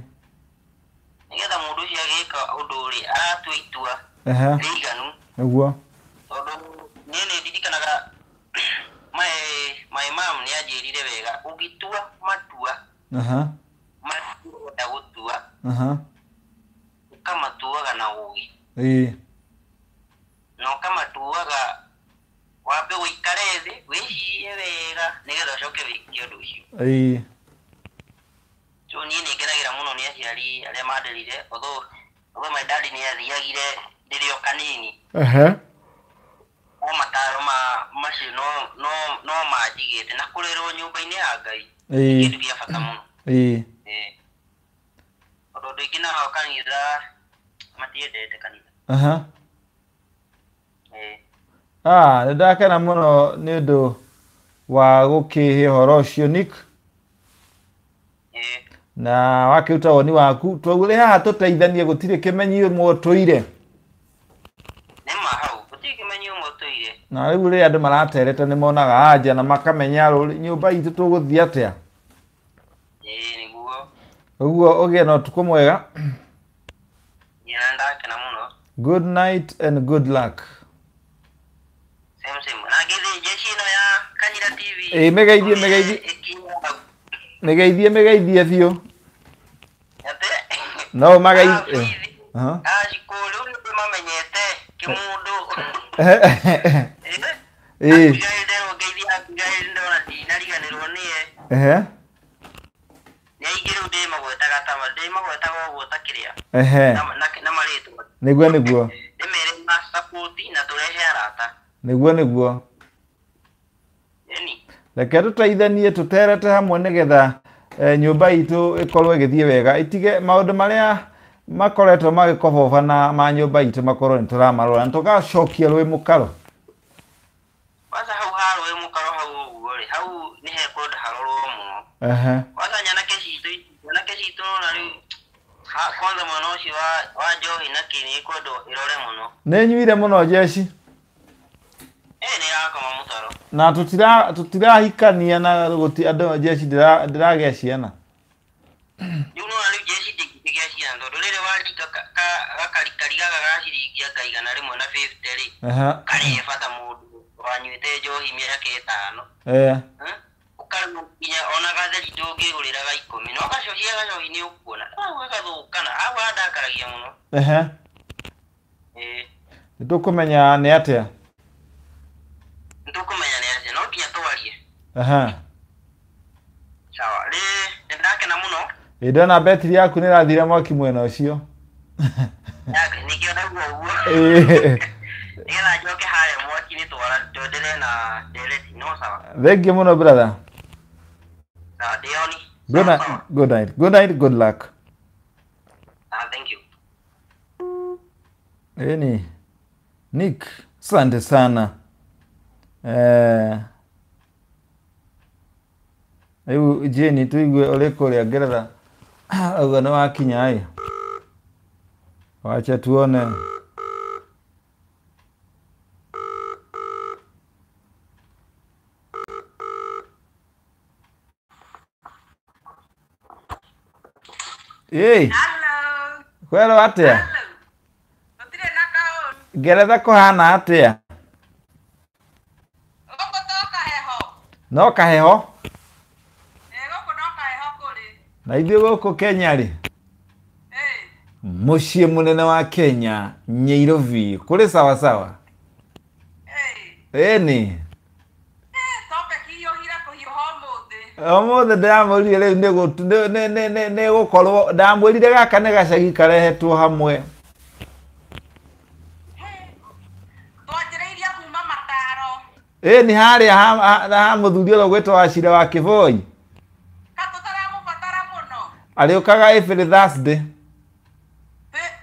Nĩgetha mũndũ ũcio agĩka ũndũ rĩ aratua itua rĩiganu. Nĩguo. Tondũ niĩ nĩ ndirikanaga my mom nĩ anjĩrire wega ũngĩtua matua. Aha. Matua ũrenda gũtua. Aha. Ũkamatuaga na ũũgĩ. Ĩĩ. Na ũkamatuaga wambe ũikare thĩ wĩcirie wega nĩgetha ũcoke wĩke ũndũ ũcio. Ĩĩ. So niĩ nĩ ngenagĩra mũno nĩ aciari arĩa manderire, although my daddy nĩ athiagire ndĩrĩ o kanini. Ehe. No mataro macio no manjigĩte na kũrerwo nyũmba-inĩ ya Ngai. Ĩĩ. Kĩndũ gĩa bata mũno. Ĩĩ. Tondũ andũ aingĩ nao kanitha matiendete kanitha. Aha. Ĩĩ. Ah, nĩ ndakena mũno nĩ ũndũ wa gũkĩhe ũhoro ũcio Nick. Ĩĩ. Na wakĩruta woni waku twaugire haha tũteithanie gũtirĩ kĩmenyi ũmwe ũtũire. Nĩma hau gũtirĩ kĩmenyi ũmwe ũtũire. Na rĩu rĩrĩa andũ maratereta nĩ monaga anja na makamenya nyũmba itũ tũgũthiĩ atĩa. Ĩĩ nĩguo. Ũguo ũgĩe na ũtukũ mwega. Niĩ ndakena mũno. Good night and good luck. Same same. Na ngĩthĩ jeshi ĩno ya Kanyira TV. Ĩĩ mĩgeithie mĩgeithie. Mĩgeithie mĩgeithie biũ. Ate? No mageithie. Aha. Ah, shukuru. Ndimamenyete kĩmũndũ. Ĩĩ. Abigail nderwo ngeithia Abigail ndona ndinariganĩrwo nĩye. Ehe. Nĩ aingĩ rĩu ndĩmagwetaga ta ndĩmagwetaga ũguo ta kĩrĩa. Ehe. Na marĩtwa. Nĩguo nĩguo. Ndĩmere ma support na tũrehe arata. Nĩguo nĩguo. Ĩni. Reke tũteithanie tũterete hamwe nĩgetha nyũmba itũ ĩkorwo ĩgĩthiĩ wega, ĩtige maũndũ marĩa makoretwo magĩkoboba na ma nyũmba itũ makorwo nĩ tũramarora na tũgacokia rũĩ mũkaro. Kwanza hau ha rũĩ mũkaro hau ũguo rĩ, hau nĩ hekwenda harorwo mũno. Ehe. Kwanza nyanake citũ nona rĩu kwanza mwena ũcio wa njohi na kĩ nĩ ĩkwendwo ĩrore mũno. Nĩ nyuire mũno jeshi. Nĩ ĩrakoma mũtaro. Na tũtirahikania na gũti andũ jeshi ndĩragĩa ciana. Rĩu nona rĩu jeshi ndĩngĩgĩa ciana tondũ rĩrĩ warika gakarikari gaka ga ciringi anga 150 rĩ. Ehe. Karĩ bata mũndũ wanyuĩte njohi mĩaka 5. Eh. Ũkaremwo nginya ona gatheri ndũngĩgũrĩra ga 10 no gacohi nĩ ũkuona. Hau gagathũkana, hau handakaragia mũno. Ehe. Ĩĩ. Nĩtũkũmenya nĩ atĩa? Nĩtũkũmenya nĩ atĩa, no nginya twarie. Ehe. Sawa, rĩ nĩndakena mũno. Ĩ ndona betiri yaku nĩ ĩrathire mwaki mwena ũcio. Nĩkĩo ndaigua ũguo. Ĩĩ. Nĩgetha njoke harĩa mwaki-inĩ twendelee na ndereti, no sawa. Thank you mũno brother. Sawa, ndĩoni. Good night, good night. Good night, good luck. Thank you. Ĩni. Nick, asante sana. Rĩu Jane tuigue ũrĩ kũrĩa Ngeretha ũguo nĩ wakinya ĩ. Wacha tuone. Ĩĩ. Hello. Kwero atĩa? Gũtirĩ na kaũndũ. Ngeretha kũhana atĩa? Gũkũ to kaheho. No kaheho? Ĩĩ gũkũ no kaheho kũrĩ. Na ithuĩ gũkũ Kenya rĩ? Ĩĩ. Mũciĩ mũnene wa Kenya, Nyairobi, kũrĩ sawa sawa. Ĩĩ. Ĩni. Topic hiũhire kũhiũha ũmũthĩ. Ũmũthĩ ndĩramwĩrire rĩu nĩ gũkorwo ndamwĩrire gaka nĩ gacagi karehetwo hamwe. Twanjĩrĩirie kuma mataro. Ĩĩ nĩ harĩa ha mũthuri ũrĩa ũgwĩtwo Wachira wa Kĩboi. Ka tũtaramũbatara mũno. Arĩũkaga every Thursday.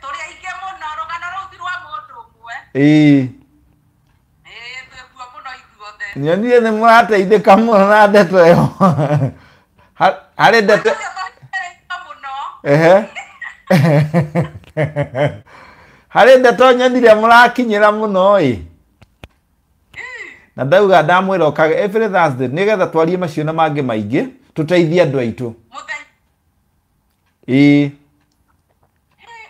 Tũrĩ aingĩ mũno, rũgano rũu ti rwa mũndũ ũmwe. Ĩĩ. Ĩĩ twĩkuo mũno ithuothe. Nyonire nĩ mũrateithĩka mũno na ndeto ĩyo. Harĩ ndeto. Ehe. Harĩ ndeto nyonire mũrakinyĩra mũno ĩ. Na ndauga ndamwĩra okage every Thursday nĩgetha twarie macio na mangĩ maingĩ tũteithie andũ aitũ. Ĩĩ.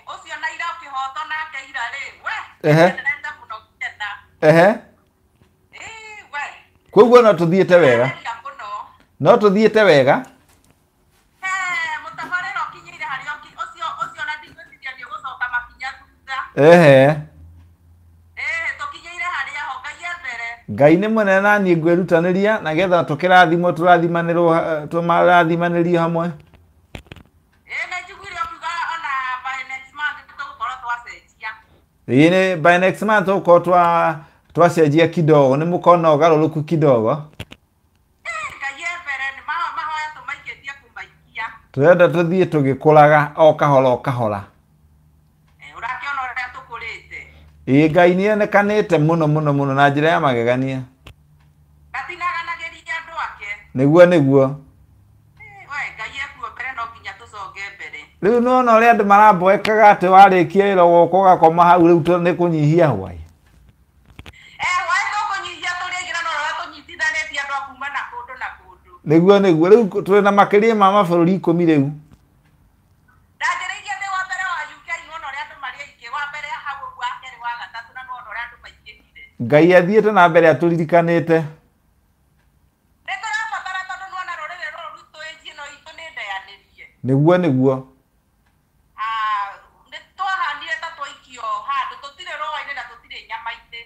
Ũcio na ira ũkĩhotwo nake ira rĩ, we. Ehe. Ndĩrenda mũno gũkena. Ehe. Ĩĩ we. Koguo no tũthiĩte wega. No tũthiĩte wega. Mũtabarĩre ũkinyĩire harĩa ũcio na ndigwĩciria nĩ ũgũcoka makinya thutha. Ehe. Ĩĩ tũkinyĩire harĩa ho, Ngai e mbere. Ngai nĩ mũnene na niĩ ngwĩrutanĩria nagetha tũkĩrathimwo tũrathimanĩrwo tũmarathimanĩrio hamwe. Ĩĩ nĩ njiguire ũkiuga ona by next month tũgũkorwo twacenjia. Ĩĩ nĩ by next month tũgũkorwo twacenjia kidogo, nĩ mũkona ũgarũrũku kidogo. Ngai e mbere, nĩ mahoya tũmaikĩtie kũmaikia. Tũrenda tũthiĩ tũgĩkũraga o kahora o kahora. Ũrakĩona ũrĩa tũkũrĩte. Ĩĩ Ngai nĩonekanĩte mũno mũno mũno na njĩra ya magegania. Gatinaganagĩria andũ ake. Nĩguo nĩguo. We Ngai ekuo mbere no nginya tũconge mbere. Rĩu nĩwona ũrĩa andũ maramboekaga atĩ warĩkia wĩra gũka ũgakoma hau rĩu nĩ kũnyihia hwaĩ. Hwaĩ tũkũnyihia tũrĩ aingĩ na no ũrĩa tũnyitithanĩtie andũ a kuma na kũndũ na kũndũ. Nĩguo nĩguo, rĩu twĩ na makĩria ma mabũrũri 10 rĩu. Ndanjĩrĩirie ndĩ wa mbere wa UK, nĩwona ũrĩa andũ marĩ aingĩ, wa mbere hau ũguo, wa kerĩ, wa gatatũ, na nĩwona ũrĩa andũ maingĩhire. Ngai athiĩte na mbere atũririkanĩte. Nĩ tũrabatara tondũ nĩwona rũrĩrĩ rũrũ rwitũ ĩnji ĩno itũ nĩ ndeanĩrie. Nĩguo nĩguo. Nĩ twahanire ta twaikio handũ handũ tũtirĩ rũa-inĩ na tũtirĩ nyama-inĩ.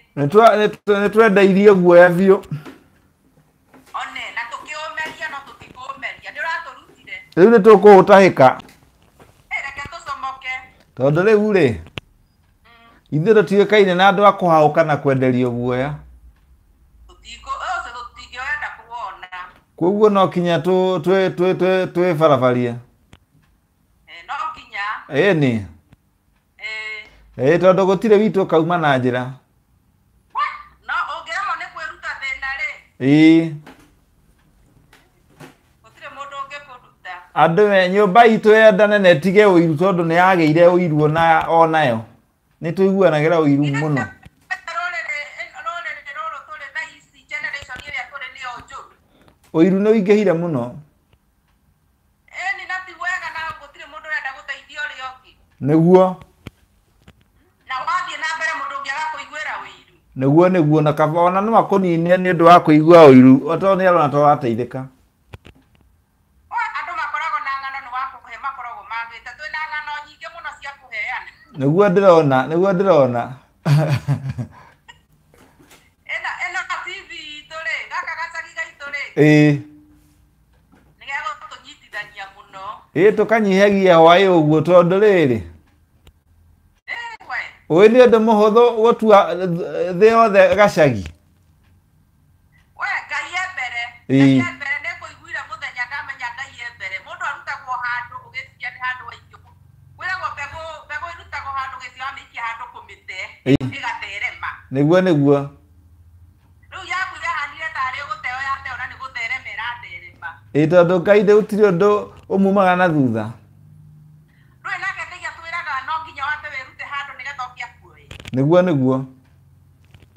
Nĩ twendeirie guoya biũ. One na tũkĩũmeria no tũtikũũmeria. Nĩ ũratũrutire. Rĩu nĩ tũkũũtahĩka. Reke tũcomoke. Tondũ rĩu rĩ ithuĩ tũtiũĩkaine na andũ a kũhahũka na kwenderio guoya. Tũtingĩenda kuwona. Koguo no kinya twĩbarabarie. No kinya. Ĩni. Tondũ gũtirĩ witũ ũkauma na njĩra. No ũngĩremwo nĩ kwĩruta thĩna rĩ. Ĩĩ. Gũtirĩ mũndũ ũngĩkũruta. Andũ nyũmba itũ yendane na ĩtige ũiru tondũ nĩ yagĩire ũiru onayo. Nĩ tũiguanagĩra ũiru mũno. Rũrĩrĩ rũrũ tũrĩ thaa ici generation ĩrĩa tũrĩ nĩyo njũru. Ũiru nĩ ũingĩhire mũno. Ĩni na ti wega na gũtirĩ mũndũ ũrenda gũteithia ũrĩa ũngĩ. Nĩguo. Na wathiĩ na mbere mũndũ ũngĩ agakũiguĩra ũiru. Nĩguo nĩguo na kaba ona no akũnine nĩ ũndũ wa kũigua ũiru tondũ nĩ arona ta ũrateithĩka. Andũ makoragwo na ng'ano nĩ wa kũhe makoragwo magĩte. Twĩna ng'ano nyingĩ mũno cia kũheana. Nĩguo ndĩrona, nĩguo ndĩrona. Ĩno TV itũ rĩ, gaka gacagi gaitũ rĩ. Ĩĩ. Nĩ gegũtũnyitithania mũno. Ĩĩ tũkanyihagia hwaĩ ũguo tondũ rĩrĩ. Ũĩ nĩ ũndũ mũhũthũ gũtua thĩ yothe gacagi. We Ngai e mbere. Ngai e mbere nĩ ngũiguire mũthenya ndamenya Ngai e mbere. Mũndũ arutagwo handũ ũgĩciria nĩ handũ waikio. Kwĩragwo mbegũ ĩrutagwo handũ ũgĩciria wamĩikia handũ kũmĩte ĩgatherema. Nĩguo nĩguo. Rĩu yaku yahanire tarĩ gũteo yateo na nĩ gũtherema ĩratherema. Ĩĩ tondũ Ngai gũtirĩ ũndũ ũmumaga na thutha. Ndũĩ nake Ngai atwĩraga no nginya wambe wĩrute handũ nĩgetha ũke akuoe. Nĩguo nĩguo.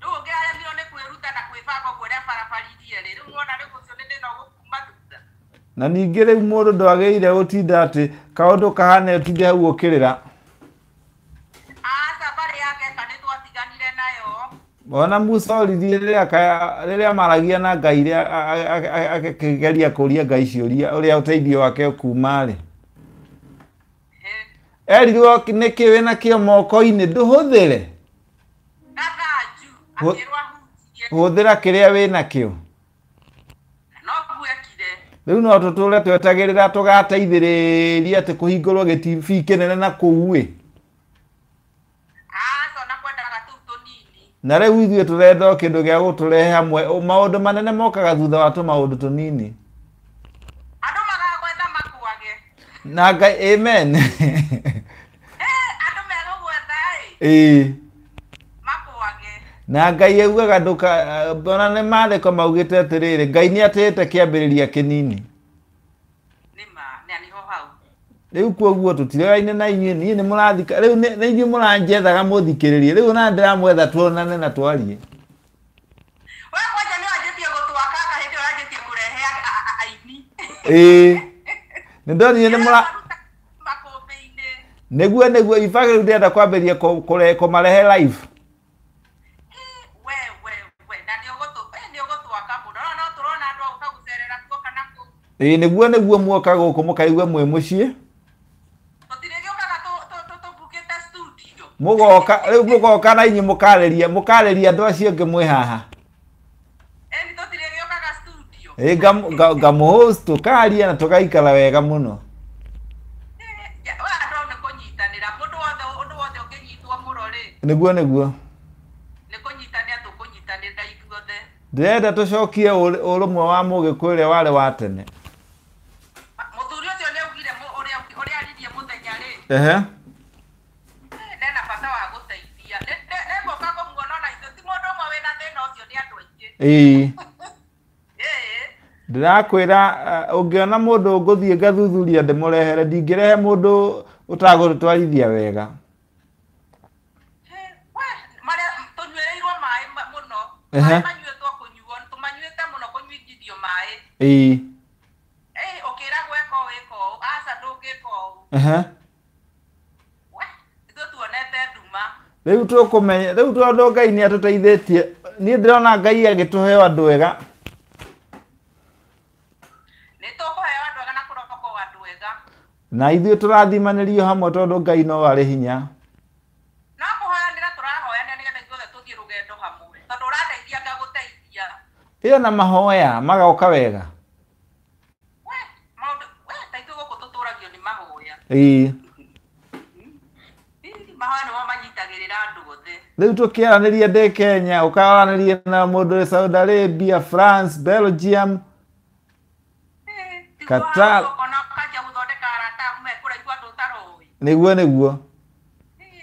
Rĩu ũngĩaremirwo nĩ kwĩruta na kwĩbanga ũguo ũrĩa barabaririe rĩ, rĩu wona rĩu ũcio nĩ thĩna ũgũkuma thutha. Na ningĩ rĩu mũndũ ndwagĩrĩire gũtinda atĩ kaũndũ kahane ũtinde hau ũkĩrĩra. Aca mbarĩ ya Ngeka nĩ twatiganire nayo. Ona Musa oririe rĩrĩa maragia na Ngai akĩgeria kũria Ngai ciũria ũrĩa ũteithio wake ũkuma rĩ. Erirwo nĩkĩ wĩna kĩo moko-inĩ ndũhũthĩre. Hũthĩra kĩrĩa wĩnakĩo. Rĩu no tũtũre twetagĩrĩra tũgateithĩrĩria atĩ kũhingũrwo gĩtibii kĩnene na kũu ĩ. Na rĩu ithuĩ tũrenda o kĩndũ gĩa gũtũrehe hamwe. Maũndũ manene mokaga thutha wa tũmaũndũ tũnini. Andũ magagwetha makuage. Na Ngai amen. Andũ megũgwetha ĩ. Ĩĩ. Makuage. Na Ngai augaga ndũka ona nĩ maandĩko maugĩte atĩrĩrĩ Ngai nĩ atĩĩte kĩambĩrĩria kĩnini. Nĩma na nĩho hau. Rĩu koguo tũtiregaine na inyuĩ niĩ nĩ mũrathika rĩu nĩ inyuĩ mũranjethaga mũthikĩrĩrie rĩu ona ndĩramwetha tuonane na twarie. We kwanja nĩ wanjĩtie gũtwakanga hĩndĩ ĩyo ũranjĩtie kũrehe aini. Ĩĩ. Nĩ ndonire nĩ mũra makũmbĩ-inĩ. Nĩguo nĩguo in fact rĩu ndĩrenda kwambĩrĩria kũmarehe live. We we we na nĩ ũgũtwaka mũno no tũrona andũ a gũka gũcerera kuo kana kũu. Ĩĩ nĩguo nĩguo muoka gũkũ mũkaigua mwĩ mũciĩ. Mũgoka rĩu mũgoka na inyuĩ mũkarĩria mũkarĩria andũ acio angĩ mwĩ haha. Ĩni tũtirĩgĩũkaga studio. Ĩĩ ngamũhost tũkaria na tũgaikara wega mũno. We andũ nĩ kũnyitanĩra mũndũ wothe ũndũ wothe ũngĩnyitwo mũno rĩ. Nĩguo nĩguo. Nĩ kũnyitanĩra tũkũnyitanĩra ithuothe. Ndĩrenda tũcokie ũrũmwe wa Mũgĩkũyũ ũrĩa warĩ wa tene. Mũthuri ũcio nĩ augire ũrĩa aririe mũthenya rĩ. Ehe. Nena bata wa gũteithia. Nĩngũka kũmuona ona ithuĩ ti mũndũ ũmwe wĩna thĩna ũcio nĩ andũ aingĩ. Ĩĩ. Ndĩrakwĩra ũngĩona mũndũ ngũthiĩ ngathuthuria ndĩmũrehere ndingĩrehe mũndũ ũtagũtwarithia wega. Marĩa tũnyuĩrĩirwo maĩ mũno. Maĩ manyuĩtwo kũnyuo tũmanyuĩte mũno kũnyuithio maĩ. Ĩĩ. Ũkĩragwo eka ũũ ĩka ũũ aca ndũngĩka ũũ. Ehe. Ithuĩ tuonete nduma. Rĩu tũkũmenya rĩu tondũ Ngai nĩ atũteithĩtie niĩ ndĩrona Ngai agĩtũhe andũ ega. Nĩ tũkũheo andũ ega na kũrokwo andũ ega. Na ithuĩ tũrathimanĩrio hamwe tondũ Ngai no arĩ hinya. No kũhoyanĩra rũgendo hamwe tondũ ũrandeithia ngagũteithia. Ĩyo na mahoya magoka wega. We maũndũ we ta ithuĩ gũkũ tũtũragio nĩ mahoya. Ĩĩ. Mahoya nĩmo manyitagĩrĩra andũ othe. Rĩu tũkĩaranĩria ndĩ Kenya, ũkaranĩria na mũndũ wĩ Saudi Arabia, France, Belgium, Qatar. Ũkona ũkanjia gũthondeka arata me kũraihu andũ ũtaroĩ. Nĩguo nĩguo.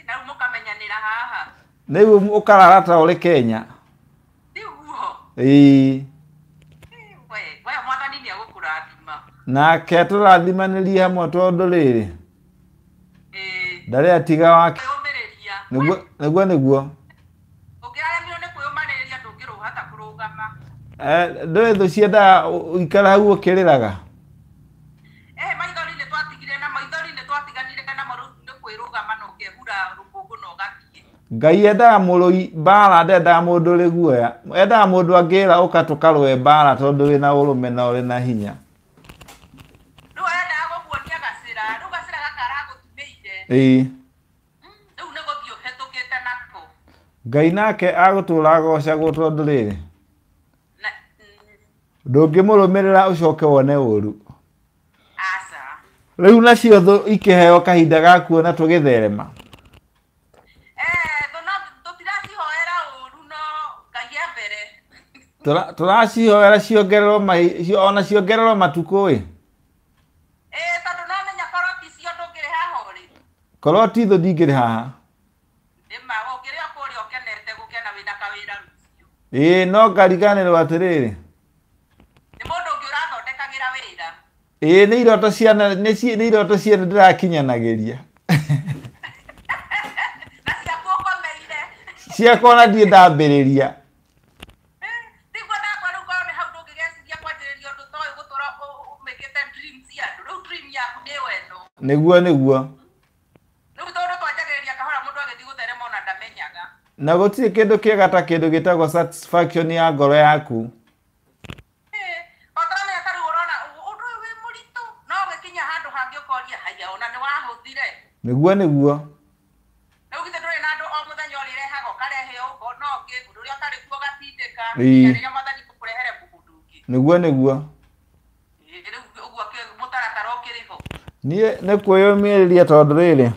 Na rĩu mũkamenyanĩra haha. Rĩu ũkarara ta ũrĩ Kenya. Tiguo. Ĩĩ. We we mwathani nĩ egũkũrathima. Nake tũrathimanĩrie hamwe tondũ rĩrĩ. Ĩĩ. Ndarĩ atiga wake. Kwĩyũmĩrĩria. Nĩguo nĩguo nĩguo. Ũngĩraremirwo nĩ kwĩyũmanĩrĩria ndũngĩrũhata kũrũgama. Ndũĩ thũ ciendaga ũikare hau ũkĩrĩraga. Maithori nĩ twatigire na maithori nĩ twatiganire namo rĩu nĩ kwĩrũgama na ũkehura rũkũngũ na ũgathiĩ. Ngai endaga mũrũi mbara, ndendaga mũndũ ũrĩ guoya. Endaga mũndũ angĩra ũka tũkarũe mbara tondũ wĩna ũrũme na ũrĩ na hinya. Rĩu endaga gũkuonia gacĩra, rĩu gacĩra gaka aragũtumĩire. Ĩĩ. Rĩu nĩ gũthiĩ ũhetũkĩte nako. Ngai nake agũtũra agocagwo tondũ rĩrĩ. Ndũngĩmũrũmĩrĩra ũcoke wone ũru. Aca. Rĩu nacio thũ ikĩheo kahinda ga kuona tũgĩtherema. Thũ no tũtiracihoera ũru no Ngai e mbere. Tũracihoera ciongererwo ona ciongererwo matukũ ĩ. Tondũ no menya korwo ti cio ndũngĩrĩ haha ũrĩ. Korwo ti thũ ndingĩrĩ haha. Nĩma ũngĩrĩ o kũrĩa ũkenete gũkena wĩna kawĩra rũciũ. Ĩĩ no ngariganĩrwo atĩrĩrĩ. Nĩ mũndũ ũngĩ ũrathondekagĩra wĩra. Ĩĩ nĩ iroto ciana nĩ iroto ciene ndĩrakinyanagĩria. Na ciaku ũkomeire. Ciakwa ona ndirĩ ndambĩrĩria. Tiguo ndakwa rĩu korwo nĩ hau ndũngĩgeciria kwanjĩrĩria ũndũ ta ũyũ gũtũra ũmĩkĩte dream cia andũ. Rĩu dream yaku nĩyo ĩno. Nĩguo nĩguo. Rĩu tondũ twanjagĩrĩria kahora mũndũ agĩthiĩ gũtherema ona ndamenyaga. Na gũtirĩ kĩndũ kĩega ta kĩndũ gĩtagwo satisfaction ya ngoro yaku. Ũtaramenya ta rĩu ũrona ũndũ ũyũ wĩ mũritũ no ũgĩkinya handũ hangĩ ũkoria haiya ona nĩ wahũthire. Nĩguo nĩguo. Rĩu githĩ ndũrĩ na andũ o mũthenya ũrĩrehaga ũkarehe ũkona ũngĩ mũndũ ũrĩa ũtarĩ kuo ũgatindĩka nginya rĩrĩa mwathani ekũkũrehere mũndũ ũngĩ. Nĩguo nĩguo. Rĩu ũguo mũtaratara ũkĩrĩ ho. Niĩ nĩ kwĩyũmĩrĩria tondũ rĩrĩ.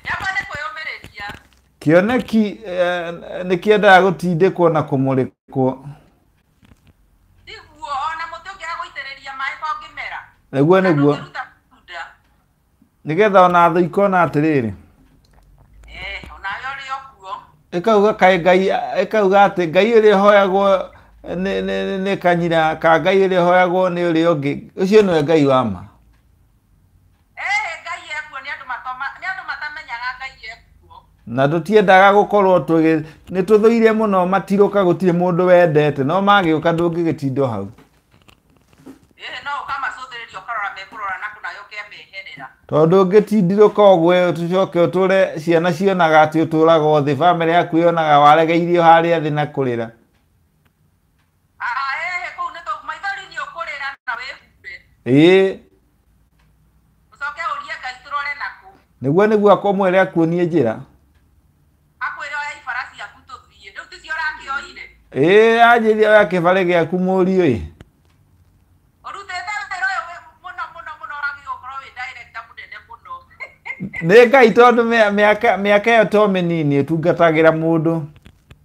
Nyamba nĩ kwĩyũmĩrĩria. Kĩoneki nĩ kĩendaga gũtindĩkwo na kũmũrĩkwo. Tiguo ona mũtĩ ũngĩaga gũitĩrĩria maĩ ko ũngĩmera. Nĩguo nĩguo. Ndũngĩruta matunda. Nĩgetha ona thũ ikona atĩrĩrĩ. Onawe ũrĩ o kuo. Ĩkauga kaĩ Ngai, ĩkauga atĩ Ngai ũrĩa ũhoyagwo nĩ kanyira ka Ngai ũrĩa ũhoyagwo nĩ ũrĩa ũngĩ. Ũcio nĩwe Ngai wa ma. Ngai ekuo nĩ andũ matoma, nĩ andũ matamenyaga Ngai ekuo. Na tũtiendaga gũkorwo tũgĩ, nĩ tũthũire mũno matirũka gũtirĩ mũndũ wendete no magĩũka ndũngĩgĩtinda hau. No ũkamacũthĩrĩria ũkarora mekũrora na kũna ũkemeherera. Tondũ ũngĩtindirũka ũguo tũcoke ũtũre ciana cionaga atĩ ũtũraga thĩ, bamĩrĩ yaku yonaga waregeirio harĩa thĩ na kũrĩra. Kũu nĩ maithori nĩ ũkũrĩra na wĩhumbe. Ĩĩ. Ũcoke ũrie Ngai tũrore nakũ. Nĩguo nĩguo akomwĩre akuonie njĩra. Akwĩre oya ibara ciaku tũthiĩ. Rĩu ticio ũrakĩoire. Ĩĩ anjĩrie oya kĩbarĩ gĩaku mũriũ ĩ. Ũrutĩte wĩra ũyũ mũno mũno mũno wagĩrĩirwo gũkorwo wĩ director mũnene mũno. Nĩ Ngai tondũ mĩaka ĩyo to mĩnini ĩtungatagĩra mũndũ.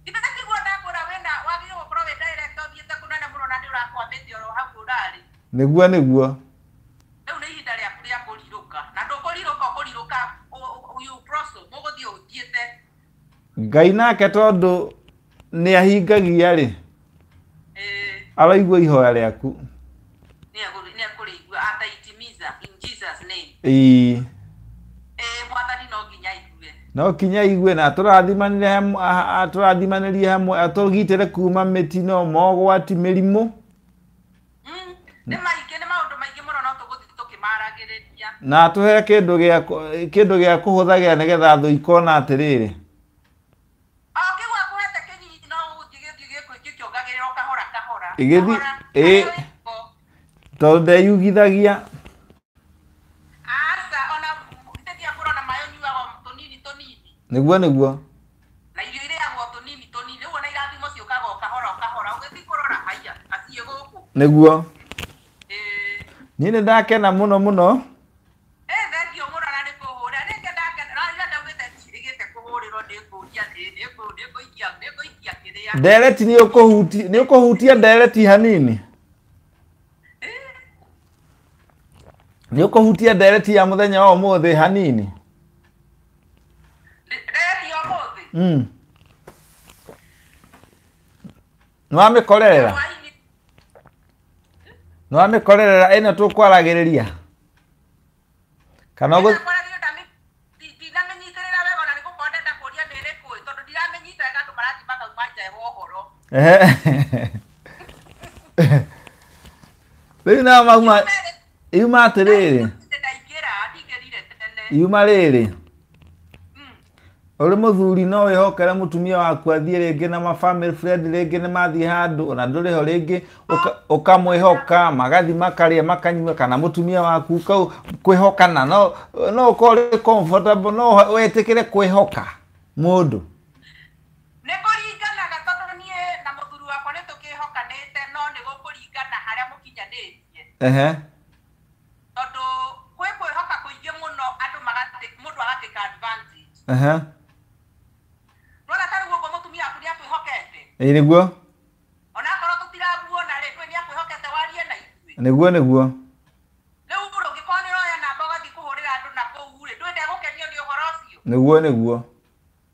Ithe tiguo ndakwĩra wĩna wagĩrĩirwo gũkorwo wĩ director ũthiĩte kũnene mũno na nĩ ũrakwamĩte oro hau ũrarĩ. Nĩguo nĩguo. Rĩu nĩ ihinda rĩaku rĩa kũrirũka na ndũkũrirũka ũkũrirũka you process mũgũthiĩ ũthiĩte. Ngai nake tondũ nĩ ahingagia rĩ. Araigua ihoya rĩaku. Nĩ ekũrĩigua ataitimiza in Jesus name. Ĩĩ. Mwathani no nginya aigue. No kinya aigue na atũrathimanĩrie hamwe atũgitĩre kuma mĩtino, mogwati, mĩrimũ. Nĩ maingĩ, nĩ maũndũ maingĩ mũno no tũgũthiĩ tũkĩmaragĩrĩria. Na atũhe kĩndũ gĩa kũhũthagĩra nĩgetha thũ ikona atĩrĩrĩ. O kĩu akũhete kĩnyinyi no ũgũthiĩ gĩkĩongagĩrĩra o kahora kahora. Ĩgĩthiĩ, ĩĩ. Tondũ ndeyugithagia. Aca, ona githĩ kũrona maĩ ũnyuaga tũnini tũnini. Nĩguo nĩguo. Na irio irĩagwo tũnini. Nĩguo. Niĩ nĩ ndakena mũno mũno. Thengiũ mũno na nĩ kũhũra. Rĩngĩ ndakena, na rĩrĩa ndaugĩte njirĩgĩte kũhũrĩrwo nĩ ngũria nĩ ngũikia kĩrĩa. Ndereti nĩ ũkũhutia ndereti hanini. Nĩ ũkũhutia ndereti ya mũthenya wa ũmũthĩ hanini. Ndereti ya ũmũthĩ? Nĩ wamĩkorerera? Hwaĩ-inĩ. Nĩ wamĩkorerera ĩno tũkwaragĩrĩria? Kana ũgũ Ndinamĩnyitĩrĩra wega ona nĩ gũkorwo ndenda kũũria nĩ ĩrĩkũ ĩ, tondũ ndiramĩnyita wega andũ marathiĩ makauma nja wa ũhoro. Rĩu nao mauma yuma atĩrĩrĩ. Ndaingĩra, ndingĩrire tene. Yuma rĩrĩ. Ũrĩ mũthuri no wĩhokere mũtumia waku athiĩ rĩngĩ na ma family friend rĩngĩ nĩ mathiĩ handũ ona ndũrĩ ho rĩngĩ ũkamwĩhoka magathiĩ makarĩa makanyua kana mũtumia waku kwĩhokana no ũkorwo ũrĩ comfortable no wĩtĩkĩre kwĩhoka mũndũ. Nĩ kũringanaga tondũ niĩ na mũthuri wakwa nĩ tũkĩhokanĩte no nĩ gũkũringana harĩa mũkinyanĩtie. Tondũ kwĩ kwĩhoka kũingĩ mũno andũ mũndũ agatake advantage. Nĩwona ta rĩu ũguo mũtumia waku nĩ akwĩhokete. Ĩĩ nĩguo. Onakorwo tũtiramuona rĩ, ndũĩ nĩ akwĩhokete warie na ithuĩ. Nĩguo. Rĩu rĩ, ũngĩkorwo nĩ ũroya namba ũgathiĩ kũhũrĩra andũ na kũu rĩ, ndũĩ ndegũkenio nĩ ũhoro ũcio. Nĩguo.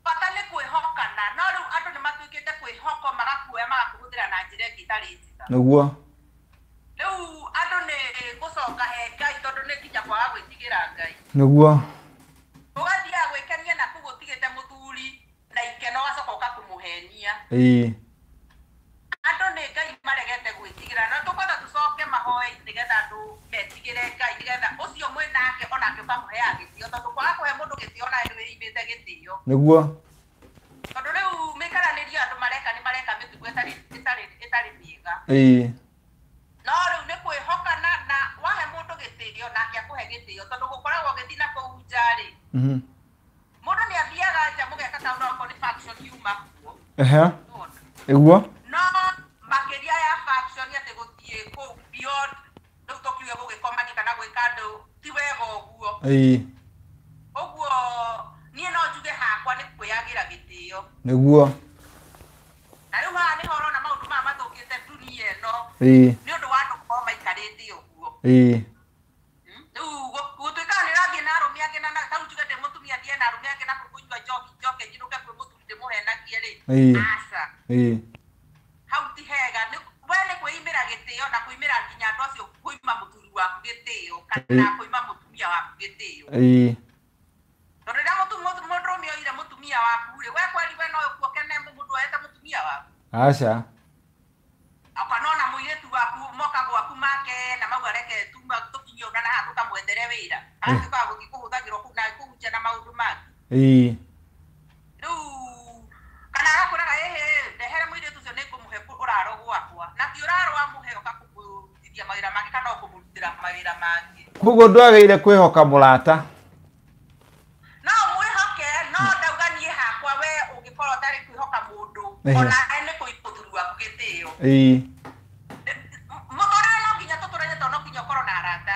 Bata nĩ kwĩhokana, no rĩu andũ nĩ matuĩkĩte kwĩhoko magakuoya magakũhũthĩra na njĩra ĩngĩ ĩtarĩ njega. Rĩu andũ nĩ gũcoka he Ngai tondũ nĩ nginya kwaga gwĩtigĩra Ngai. Ũgathiaga gwĩkenia na kũu ũtigĩte mũthuri na ikeno ũgacoka ũka kũmũhenia. Andũ nĩ Ngai maregete gwĩtigĩra na tũkwenda tũcoke mahoe nĩgetha andũ metigĩre Ngai nĩgetha ũcio mwĩ nake onake ũkamũheaga gĩtĩo tondũ kwaga kũhe mũndũ gĩtĩo nawe nĩ wĩimĩte gĩtĩo. Tondũ rĩu mĩikaranĩrio andũ mareka nĩ mareka mĩtugo ĩtarĩ mĩega. No rĩu nĩ kwĩhokana na wahe mũndũ gĩtĩo nake akũhe gĩtĩo tondũ gũkoragwo ũgĩthiĩ na kũu nja rĩ, mũndũ nĩ athiaga nja mũgeka kaũndũ okorwo nĩ function yuma kuo. Nĩwona? Nĩguo. No makĩria ya function atĩ gũthiĩ kũu beyond rĩu tũkiuge gũgĩkomania kana gwĩka andũ ti wega ũguo. Ũguo niĩ no njuge hakwa nĩ kwĩyagĩra gĩtĩo. Na rĩu haha nĩho ũrona maũndũ maya mathũkĩte dunia ĩno nĩ ũndũ wa andũ gũkorwo maikarĩte ũguo. Rĩu gũtuĩkaga nĩ ũrathiĩ na arũme angĩ na ta rĩu njuge ndĩ mũtumia thiĩ na arũme angĩ na kũu kũnyua njohi njoke njinũke kwĩ mũthuri ndĩmũhenagie rĩ, aca. Hau ti hega. We nĩ kwĩimĩra gĩtĩo na kwĩimĩra nginya andũ acio kũima mũthuri waku gĩtĩo kana kũima mũtumia waku gĩtĩo. Tondũ rĩrĩa mũndũrũme oire mũtumia waku rĩ, we kweri we no ũkene mũndũ oete mũtumia waku? Aca. Kana ona mũirĩtu waku moka gwaku make na mauga reke tuma tũkinye ũna na haha tũkamwethere wĩra agatuĩka wa gũthiĩ kũhũthagĩrwo kũu na kũu nja na maũndũ mangĩ. Rĩu kana agakwĩraga ĩhĩ ndehere mũirĩtu ũcio nĩngũmũhe ũraro gwakwa na ti ũraro wamũhe ũka kũmũrutithia mawĩra mangĩ kana ũkũmũrutĩra mawĩra mangĩ. Koguo ndwagĩrĩire kwĩhoka mũrata. No mwĩhoke no ndauga niĩ hakwa we ũngĩkorwo ũtarĩ kwĩhoka mũndũ onawe nĩ kũima mũthuri waku gĩtĩo. Mũtũrĩre no nginya tũtũranie tondũ no nginya ũkorwo na arata.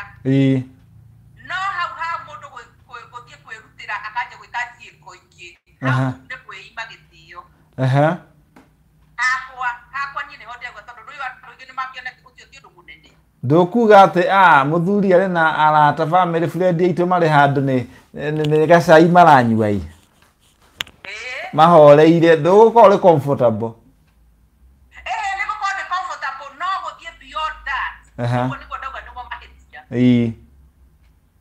No hau ha mũndũ gũthiĩ kwĩrutĩra akanjia gwĩka ciĩko ingĩ hau nĩ kwĩima gĩtĩo. Hakwa niĩ nĩho ndĩrauga tondũ rĩu andũ aingĩ nĩ makĩonete ũcio ti ũndũ mũnene. Ndũkuga atĩ mũthuri arĩ na arata family friend aitũ marĩ handũ nĩ gacai maranyua ĩ. Mahoreire ndũgũkorwo ũrĩ comfortable. Ĩĩ nĩ gũkorwo ndĩ comfortable no gũthiĩ beyond that. Ũguo nĩguo ndauga nĩguo mahĩtia.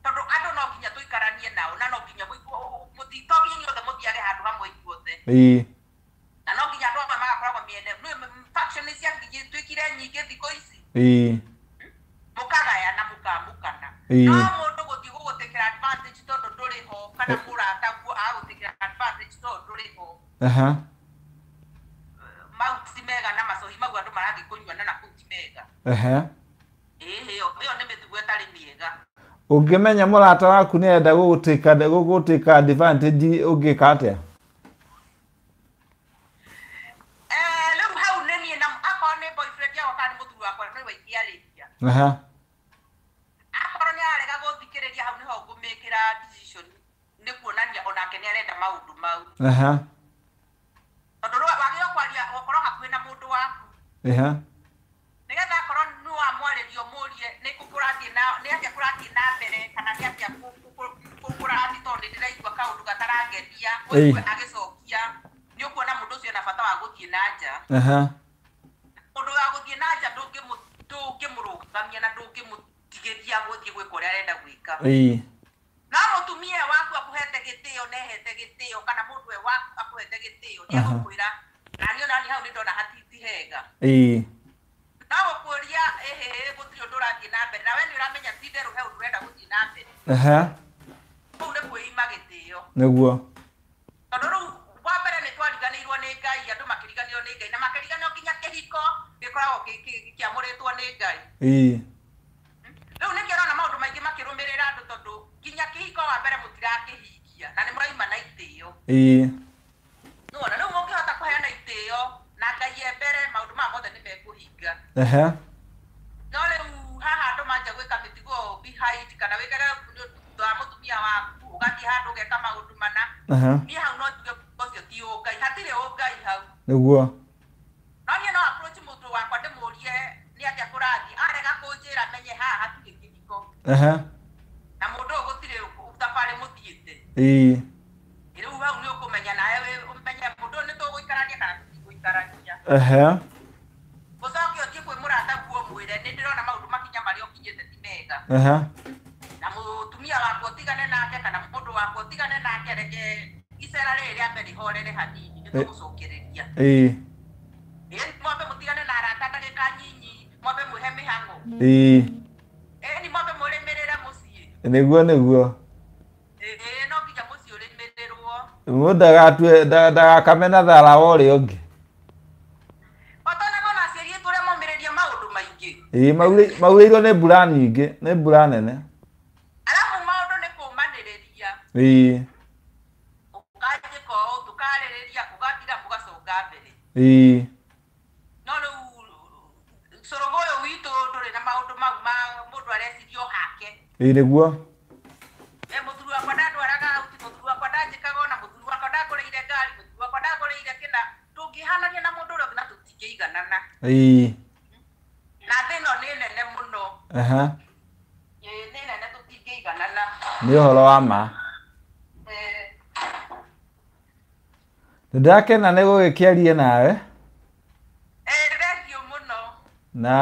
Tondũ andũ no nginya tũikaranie nao na no nginya to nginya inyuothe mũthiage handũ hamwe inyuothe. Na no nginya andũ amwe magakoragwo mĩene faction nĩ ciatuĩkire nyingĩ thikũ ici. Mũkagayana mũkamũkana. No mũndũ gũthiĩ gũgũtĩkĩra advantage tondũ ndũrĩ ho kana mũrata guo agagũtĩkĩra advantage tondũ ndũrĩ ho. Mau ti mega na macohi mau andũ marathiĩ kũnyuana na kũu ti mega. Ĩĩ ĩyo nĩ mĩtugo ĩtarĩ mĩega. Ũngĩmenya mũrata waku nĩ arenda gũgũtĩka advantage ũngĩka atĩa? Rĩu hau nĩ niĩ na akorwo nĩ boyfriend yakwa kana nĩ mũthuri wakwa nĩwe ndĩraigua ingĩarĩria. Akorwo nĩ ararega gũthikĩrĩria hau nĩho ngũmĩkĩra decision, nĩ kuonania onake nĩ arenda maũndũ mau. Tondũ wagĩrĩirwo kwaria gũkorwo hakuhĩ na mũndũ waku. Nĩgetha akorwo nĩ wamwarĩria ũmũrie nĩ kũ kũrathiĩ na nĩ atĩa kũrathiĩ na mbere kana nĩ atĩa kũrathiĩ, tondũ nĩ ndĩraigua kaũndũ gatarangenia, ũigue agĩcokia, nĩ ũkuona mũndũ ũcio ena bata wa gũthiĩ na nja. Mũndũ wa gũthiĩ na nja ndũngĩmũrũgamia na ndũngĩmũtigĩria gũthiĩ gwĩka ũrĩa arenda gwĩka. No mũtumia waku akũhete gĩtĩo nehete gĩtĩo, kana mũndũ we waku akũhete gĩtĩo, nĩ egũkwĩra nani ona niĩ hau nĩ ndona hatiti hega. No gũkũria ĩhĩ gũtirĩ ũndũ ũrathiĩ na mbere, na we nĩ ũramenya ti itherũ he ũndũ ũrenda gũthiĩ na mbere. Kũu nĩ kwĩima gĩtĩo. Nĩguo. Tondũ rĩu wa mbere nĩ twariganĩirwo nĩ Ngai, andũ makĩriganĩrwo nĩ Ngai, na makĩriganĩrwo nginya kĩhiko gĩkoragwo kĩamũrĩtwo nĩ Ngai. Rĩu nĩkĩo ũrona maũndũ maingĩ makĩrũmĩrĩra andũ, tondũ nginya kĩhiko wa mbere mũtirakĩhingia na nĩ mũraima na itĩo. Nĩwona rĩu mũngĩhota kũheana itĩo na Ngai e mbere, maũndũ maya mothe nĩ mekũhinga. No rĩu haha andũ manjia gwĩka mĩtugo behind, kana wĩkage thutha wa mũtumia waku, ũgathiĩ handũ ũgeka maũndũ mana. Niĩ hau no njuge ũcio ti ũngai, hatirĩ ũngai hau. Nĩguo. No niĩ no approach mũndũ wakwa ndĩmũrie nĩ atĩa kũrathiĩ, arega kũnjĩra menye haha hatirĩ kĩhiko. Na mũndũ ũyũ gũtirĩ thabarĩ mũthiĩte. Rĩu hau nĩ ũkũmenya nawe ũmenye mũndũ ũyũ nĩ tũgũikarania kana tũtigũikarania. Ũcoke ũthiĩ kwĩ mũrataguo ũmwĩre nĩ ndĩrona maũndũ makinya marĩa ũkinyĩte ti mega. Na mũtumia wakwa ũtigane nake kana mũndũ wakwa ũtigane nake, reke icera rĩrĩ rĩambe rĩhorere hanini, nĩ tũgũcokereria. Mwambe mũtigane na arata ndagĩka nyinyi, mwambe mwĩhe mĩhang'o. Ĩni mwambe mũrĩmĩrĩre mũciĩ. Nĩguo nĩguo. No nginya mũciĩ ũrĩmĩrĩrwo. Mũndũ ndagakame na thara wa ũrĩa ũngĩ. Otonaga ona aciari aitũ ũrĩa momĩrĩria maũndũ maingĩ. Maurĩirwo nĩ mbura nyingĩ, nĩ mbura nene. Arabu maũndũ nĩ kũmanĩrĩria. Ũkanjĩka ũũ, tũkarĩrĩria, ũgathira mũgaconga mbere. No rĩu cũrũgũ ũyũ witũ ndũrĩ na maũndũ mau ma mũndũ areciria o hake. Nĩguo. Mũthuri wakwa ndandwaraga auti, mũthuri wakwa ndanjĩkaga ona, mũthuri wakwa ndangũrĩire ngari, mũthuri wakwa ndangũrĩire kĩna. Tũngĩhanania na mũndũ ũrĩa ũngĩ na tũtingĩiganana. Na thĩ ĩno nĩ nene mũno. Nĩ nene tũtingĩiganana. Nĩ ũhoro wa ma. Nĩndakena nĩ gũgĩkĩaria nawe. Thengiũ mũno. Na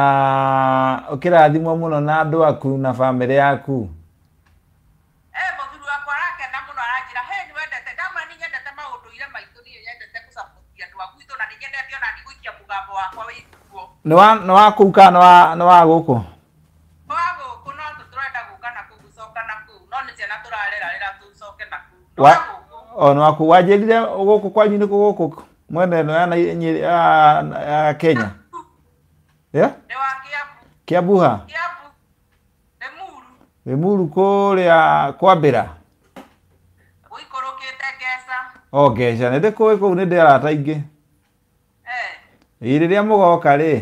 ũkĩrathimwo mũno na andũ aku na bamĩrĩ yaku. Mũthuri wakwa arakena mũno, aranjĩra he nĩ wendete, ndamwĩra nĩ nyendete maũndũ ire maitũ, niĩ nyendete gũcapotia andũ a gwitũ na nĩ nyendete ona niĩ gũikia mũgambo wakwa wĩiguo. Nĩ wa kũu kana nĩ wa gũkũ? Nĩ wa gũkũ, no tũrenda gũka na kũu, gũcoka na kũu, no nĩ ciana tũrarera tũcoke na kũu. Nĩ wa gũkũ. O nĩ wa kũu. Wanjĩrire gũkũ kwanyu nĩ kũ gũkũ mwena ĩno ya Kenya? Nĩ wa Kiambu. Kiambu ha? Kiambu. Limuru. Limuru kũrĩa Kwambĩra? Gũikũrũkĩte Ngeca. O Ngeca, nĩ ndĩkũĩ kũu, nĩ ndĩ arata aingĩ. Rĩrĩa mũgoka rĩ?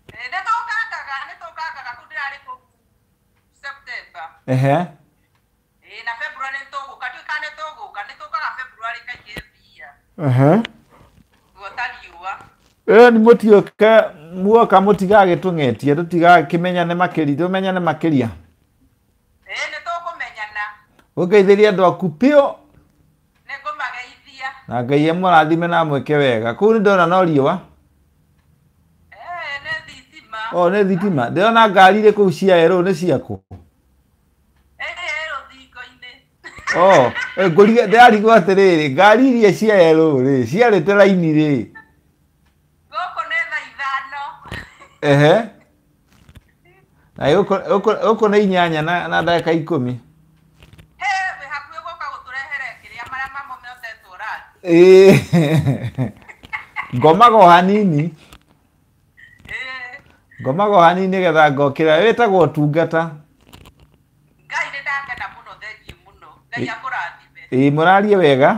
Nĩ tũkangaga, nĩ tũkangaga kũu, ndĩrarĩ kũu September. Na February nĩ tũgũka, ndiũĩ kana nĩ tũgũka, nĩ tũkaga February kaingĩ mbia. Guota riũa. Nĩ mũtioke, muoka mũtigagĩtũng'etie, tũtigakĩmenyane makĩria, tũmenyane makĩria. Nĩ tũkũmenyana. Ũngeithĩrie andũ aku biũ. Nĩ ngũmageithia. Na Ngai amũrathime na amwĩke wega. Kũu nĩ ndona no riũa. Nĩ thitima. O nĩ thitima. Ndĩrona ngari irĩ kũu cia erũ, nĩ ciaku? Rũthingo-inĩ. O, ndĩrarigwo atĩrĩrĩ, ngari iria cia erũ rĩ, ciarĩte raini rĩ? Gũkũ nĩ thaa ithano. Na gũkũ nĩ 8 na ndagĩka 10. He, wĩ hakuhĩ gũka gũtũrehere kĩrĩa marĩa mamomotetwo rangi. Ngomaga o hanini. Ngomaga o hanini nĩgetha ngokĩra. Wĩtagwo ũtungata. Ngai nĩ ndakena mũno, thengiũ mũno. Ngai akũrathime. Mũrarie wega.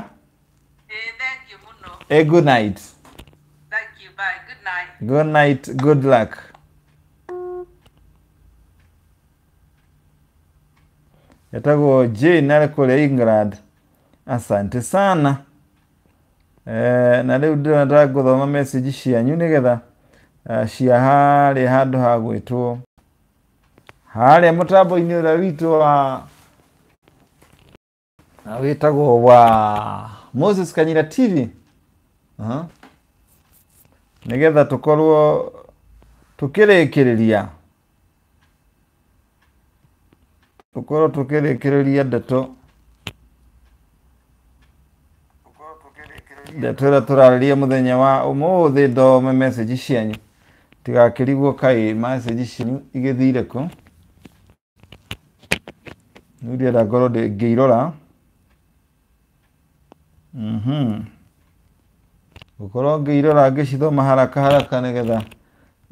Thengiũ mũno. Good night. Thank you, bye. Good night. Good night, good luck. Etagwo Jane arĩ kũrĩa England. Asante sana. Na rĩu ndĩrona ngũthoma message cianyu nĩgetha cia harĩa handũ ha gwĩtwo harĩa mũtambo-inĩ ũrĩa witũ wa wĩtagwo wa Moses Kanyira TV. Nĩgetha tũkorwo tũkĩrĩkĩrĩria ndeto ĩrĩa tũrarĩria mũthenya wa ũmũthĩ. Thome message cianyu tigakĩrigwo kaĩ message cianyu igĩthire kũ. Nĩ ndĩrenda ngorwo ngĩirora. Gũkorwo ngĩirora ngĩcithoma haraka haraka nĩgetha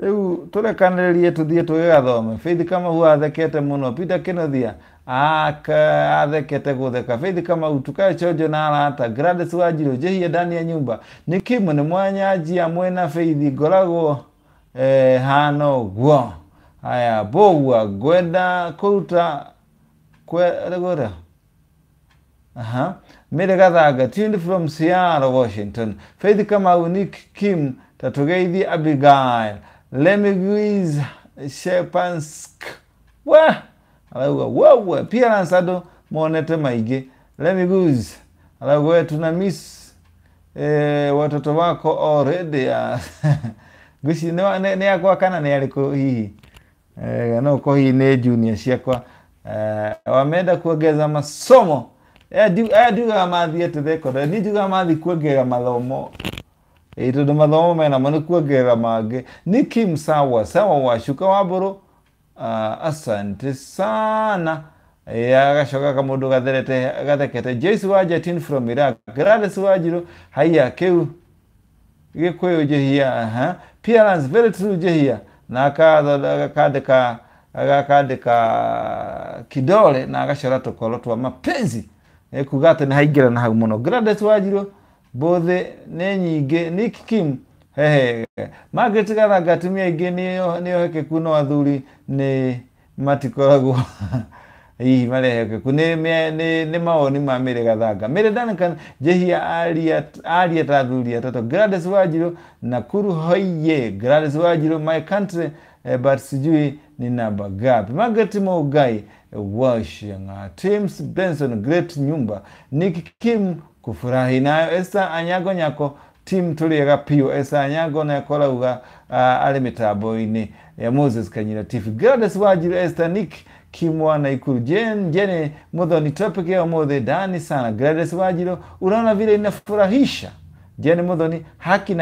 rĩu tũrekanĩrĩrie tũthiĩ tũgĩgathome. Faith Kamau athekete mũno. Peter Kĩnuthia athekete gũtheka. Faith Kamau tukae chonjo na arata. Gladys Wanjiru njĩhie ndani ya nyumba. Nĩ Kim nĩ mwanyanjia mwena Faith ngoragwo hana ũguo. Haya Bogua ngwenda kũruta kwegora. Mary Gathanga tuned from Seattle, Washington. Faith Kamau Nick Kim tatugeithie Abigail Lemiguiz Shepansk. Wa arauga wewe appearance andũ monete maingĩ. Lemiguiz arauga we tuna miss watoto wako already. Ngwĩciria nĩ akwa kana nĩ arĩkũ hihi? No ũkorwo hihi nĩ junior ciakwa. Wameenda kuongeza masomo. Aya ndiugaga mathiĩte thekondarĩ, niĩ njugaga mathiĩ kuongerera mathomo. Tondũ mathomo mena mo nĩ kuongerera mangĩ. Ni Kim sawa sawa wacuka wa mbũrũ. Asante sana. Agacoka kamũndũ gatherete gathekete. Joyce Wanja tin from Iraq. Gladys Wanjiru haiya kĩu gĩkũyũ njĩhia. Appearance very true njĩhia. Na agakandĩka kidole na agacora tũkoro twa mapenzi. Kuga atĩ nĩ haingĩra na hau mũno. Gladys Wanjiru mbũthĩ nĩ nyingĩ. Nick Kim hehe. Margaret Gathanga atumia aingĩ nĩ ohekeku no athuri nĩ matikoragwo hihi marĩ ehokeku. Nĩ mawoni ma Mary Gathanga. Mary Duncan njĩhia aria ta athuri atatũ. Gladys Wanjiru Nakuru hoiye. Gladys Wanjiru my country but sijui ni namba gapi. Margaret Mugai Washington. James Benson great nyumba. Nick Kim kufurahi nayo. Esther Anyago Nyako team tũrĩega piũ. Esther Anyago na akorauga arĩ mĩtambo-inĩ ya Moses Kanyira TV. Gladys Wanjiru Esther Nick Kim wa Nakuru. Jane Muthoni topic ya ũmũthĩ ndani sana. Gladys Wanjiru unaona vile inafurahisha. Jane Muthoni haki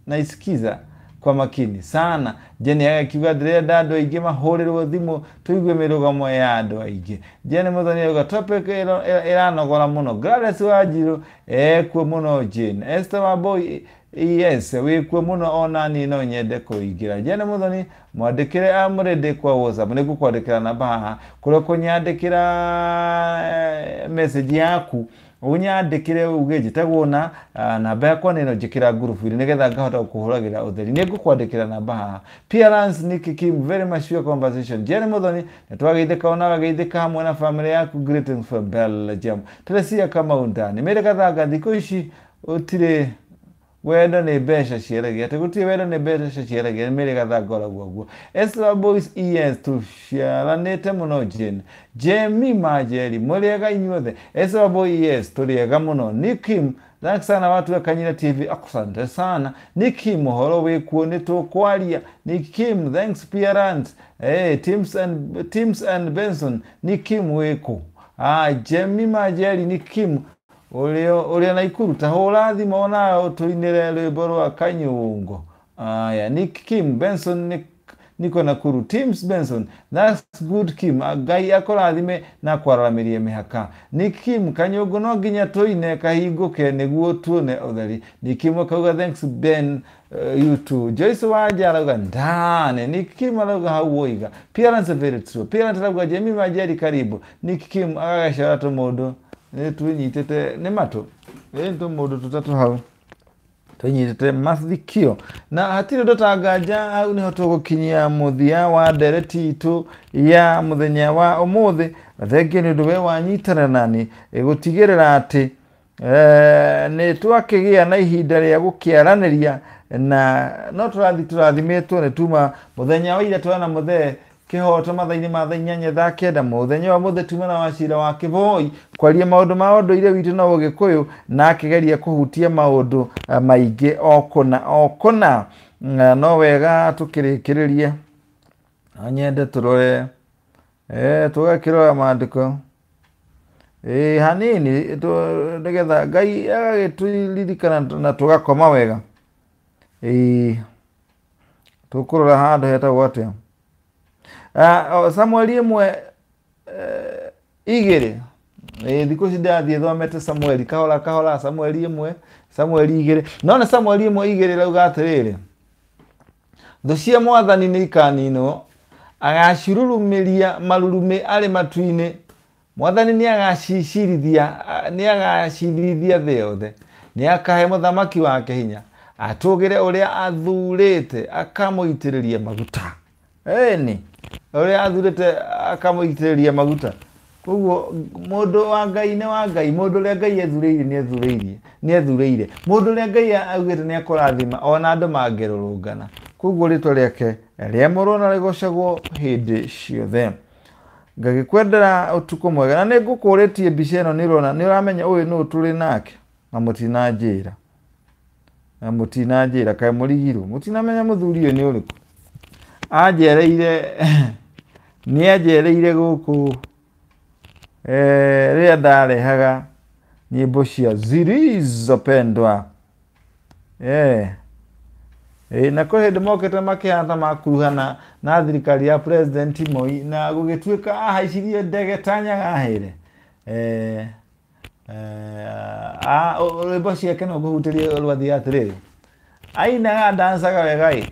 naisikiza kwa makini sana. Jane agakiuga ndĩrenda andũ aingĩ mahũrĩrwo thimũ tũigue mĩrũgamo ya andũ aingĩ. Jane Muthoni auga topic ĩranogora mũno. Gladys Wanjiru ekuo mũno. Jane Esther Wambui yes wĩkuo mũno ona niĩ no nyende kũingĩra. Jane Muthoni mwandĩkĩre amũrĩndĩ kwa WhatsApp. Nĩ ngũkwandĩkĩra namba haha kũrĩa ũkũnyandĩkĩra message yaku unyandĩkĩre uge njĩtagwo na namba yakwa nĩ ĩno njĩkĩra ngurubu-inĩ nĩgetha ngahota gũkũhũragĩra ũtheri. Nĩ ngũkwandĩkĩra namba haha. Appearance Nick Kim very much your conversation. Jane Muthoni nĩ twageithĩka ona wageithĩka hamwe na family yaku. Greetings from Belgium. Teresia Kamau ndani. Mary Gathanga thikũ ici ũtirĩ wendo nĩ mbeca ciaragia. Atĩ gũtirĩ wendo nĩ mbeca ciaragia. Mary Gathanga ũraguo ũguo. Esther Boys ES tũciaranĩte mũno. Jane Jemi Majeri mũrĩega inyuothe. Esther Boys ES tũrĩega mũno. Nick Kim thanks sana watu wa Kanyira TV asante sana. Nick Kim ũhoro wĩkuo nĩ tũkwaria. Nick Kim thanks parents. Hey, Teams and Benson Nick Kim wĩkũ. Jemi Majeri Nick Kim ũrĩa Naikuru ta hũra thimũ onawe ũtũinĩre rwĩmbo rwa Kanyũngo. Aya Nick Kim Benson niko Nakuru. Teams Benson that's good Kim Ngai akũrathime na kwararamĩrie mĩhaka. Nick Kim Kanyũngũ no nginya tũine kahingũke nĩguo tuone ũtheri. Nick Kim akauga thanks Ben you too. Joyce Wanja arauga ndane. Nick Kim arauga hau woiga. Appearance very true. Appearance arauga Jemi Majeri karibu. Nick Kim agagacora tũmũndũ nĩ twĩnyitĩte nĩ matũ nĩ tũmũndũ tũtatũ hau tũnyitĩte mathikio na hatirĩ ũndũ tanganja. Hau nĩho tũgũkinyia mũthia wa ndereti itũ ya mũthenya wa ũmũthĩ. Thengiũ nĩ ũndũ we wanyitana nani gũtigĩrĩra atĩ nĩ twakĩgĩa na ihinda rĩa gũkĩaranĩria na no tũrathi tũrathimĩtwo nĩ tuma mũthenya wa ira twana mũthee kĩhoto mathaa-inĩ ma thaa inyanya thaa kenda mũthenya wa mũthĩ tuma na wacira wa kĩboi kwaria maũndũ ma ũndũire witũ na ũgĩkũyũ na akĩgeria kũhutia maũndũ maingĩ o kũna o kũna. No wega tũkĩrĩkĩrĩrie nyende tũrore tũgakĩrora maandĩko hanini nĩgetha Ngai agagĩtũririkana na tũgakoma wega. Tũkũrora handũ hetagwo atĩa? Samueli 1 2. Thikũ ici ndĩrathiĩ thomete Samueli kahora kahora, Samueli 1 Samueli 2. No nĩ Samueli 1 2 rauga atĩrĩrĩ, thũ cia mwathani nĩ ikaninwo, agacirurumĩria marurumĩ arĩ matu-inĩ. Mwathani nĩ agacicirithia, nĩ agacirithia thĩ yothe, nĩ akahe mũthamaki wake hinya, atũgĩre ũrĩa athurĩte akamũitĩrĩria maguta. Ĩni ũrĩa athurĩte akamũitĩrĩria maguta. Koguo mũndũ wa Ngai nĩ wa Ngai, mũndũ ũrĩa Ngai ethurĩire nĩ ethurĩirie, nĩ ethurĩire. Mũndũ ũrĩa Ngai augĩte nĩ akũrathima ona andũ mangĩrũrũngana. Koguo rĩtwa rĩake rĩamũrwo na rĩgocagwo hĩndĩ ciothe. Ngagĩkwendera ũtukũ mwega na nĩ ngũkũrĩtie mbica ĩno nĩ ũrona nĩ ũramenya ũyũ nũ tũrĩ nake na mũtinanjĩra. Na mũtinanjĩra kaĩ mũrigirwo, mũtinamenya mũthuri ũyũ nĩ ũrĩkũ. Anjereire nĩ anjereire gũkũ rĩrĩa ndarehaga nyĩmbo cia zilizopendwa. Na kwĩ hĩndĩ mokĩte makĩhana ta makuruhana na thirikari ya President Moi na gũgĩtuĩka ahaicirie ndege ta Nyagahĩre. Rwĩmbo ciake no ngũhutĩrie rwathiaga atĩrĩrĩ, ainaga ndancaga wega ĩ,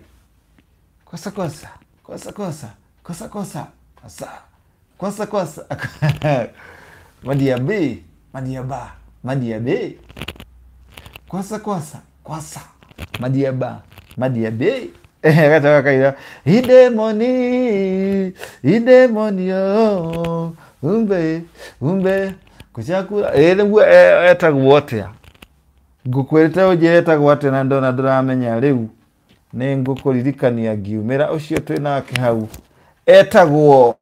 kosa kosa kosa kosa kosa kosa kosa kosa kosa madia b madia ba madia b kosa kosa kosa madia ba madia b. Gacoka kaira idemoni idemoni yo umbe umbe kuchakura. Nĩguo etagwo atĩa? Ngũkwĩrĩte ũnjĩre etagwo atĩa na ndona ndũramenya rĩu nĩ ngũkũririkania ngiumĩra ũcio twĩ nake hau etagwo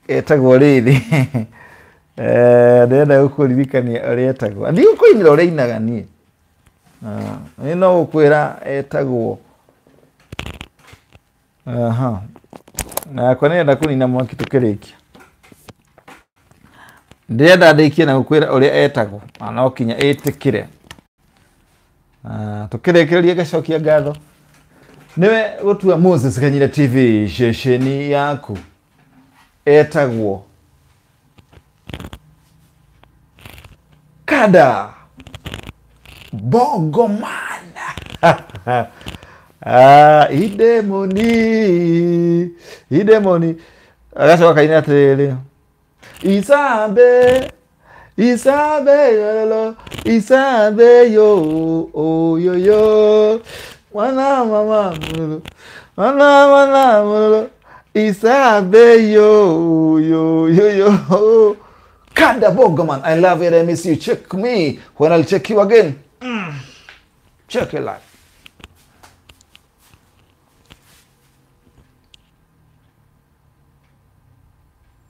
etagwo rĩrĩ. Ndĩrenda gũkũririkania ũrĩa etagwo. Ndigũkũinĩra ũrĩa ainaga niĩ. Nĩ no gũkwĩra etagwo. Aha. Nakwa nĩrenda kũnina mwaki tũkĩrĩkia. Ndĩrenda ndĩkie na gũkwĩra ũrĩa etagwo na no kinya ĩtĩkĩre. Tũkĩrĩkĩrĩria ngacokia ngatho nĩwe gũtua Moses Kanyire TV ceceni yaku. Etagwo Kada Bongomana. Idemoni idemoni. Agacoka kaina atĩrĩrĩ, Isambe Isambe yololo Isambe yo yo yo mwana mama mulolo mwana mwana mulolo Isambe yo yo yo yo. Kada Bongoman, I love you and I miss you. Check me when I'll check you again. Check your life.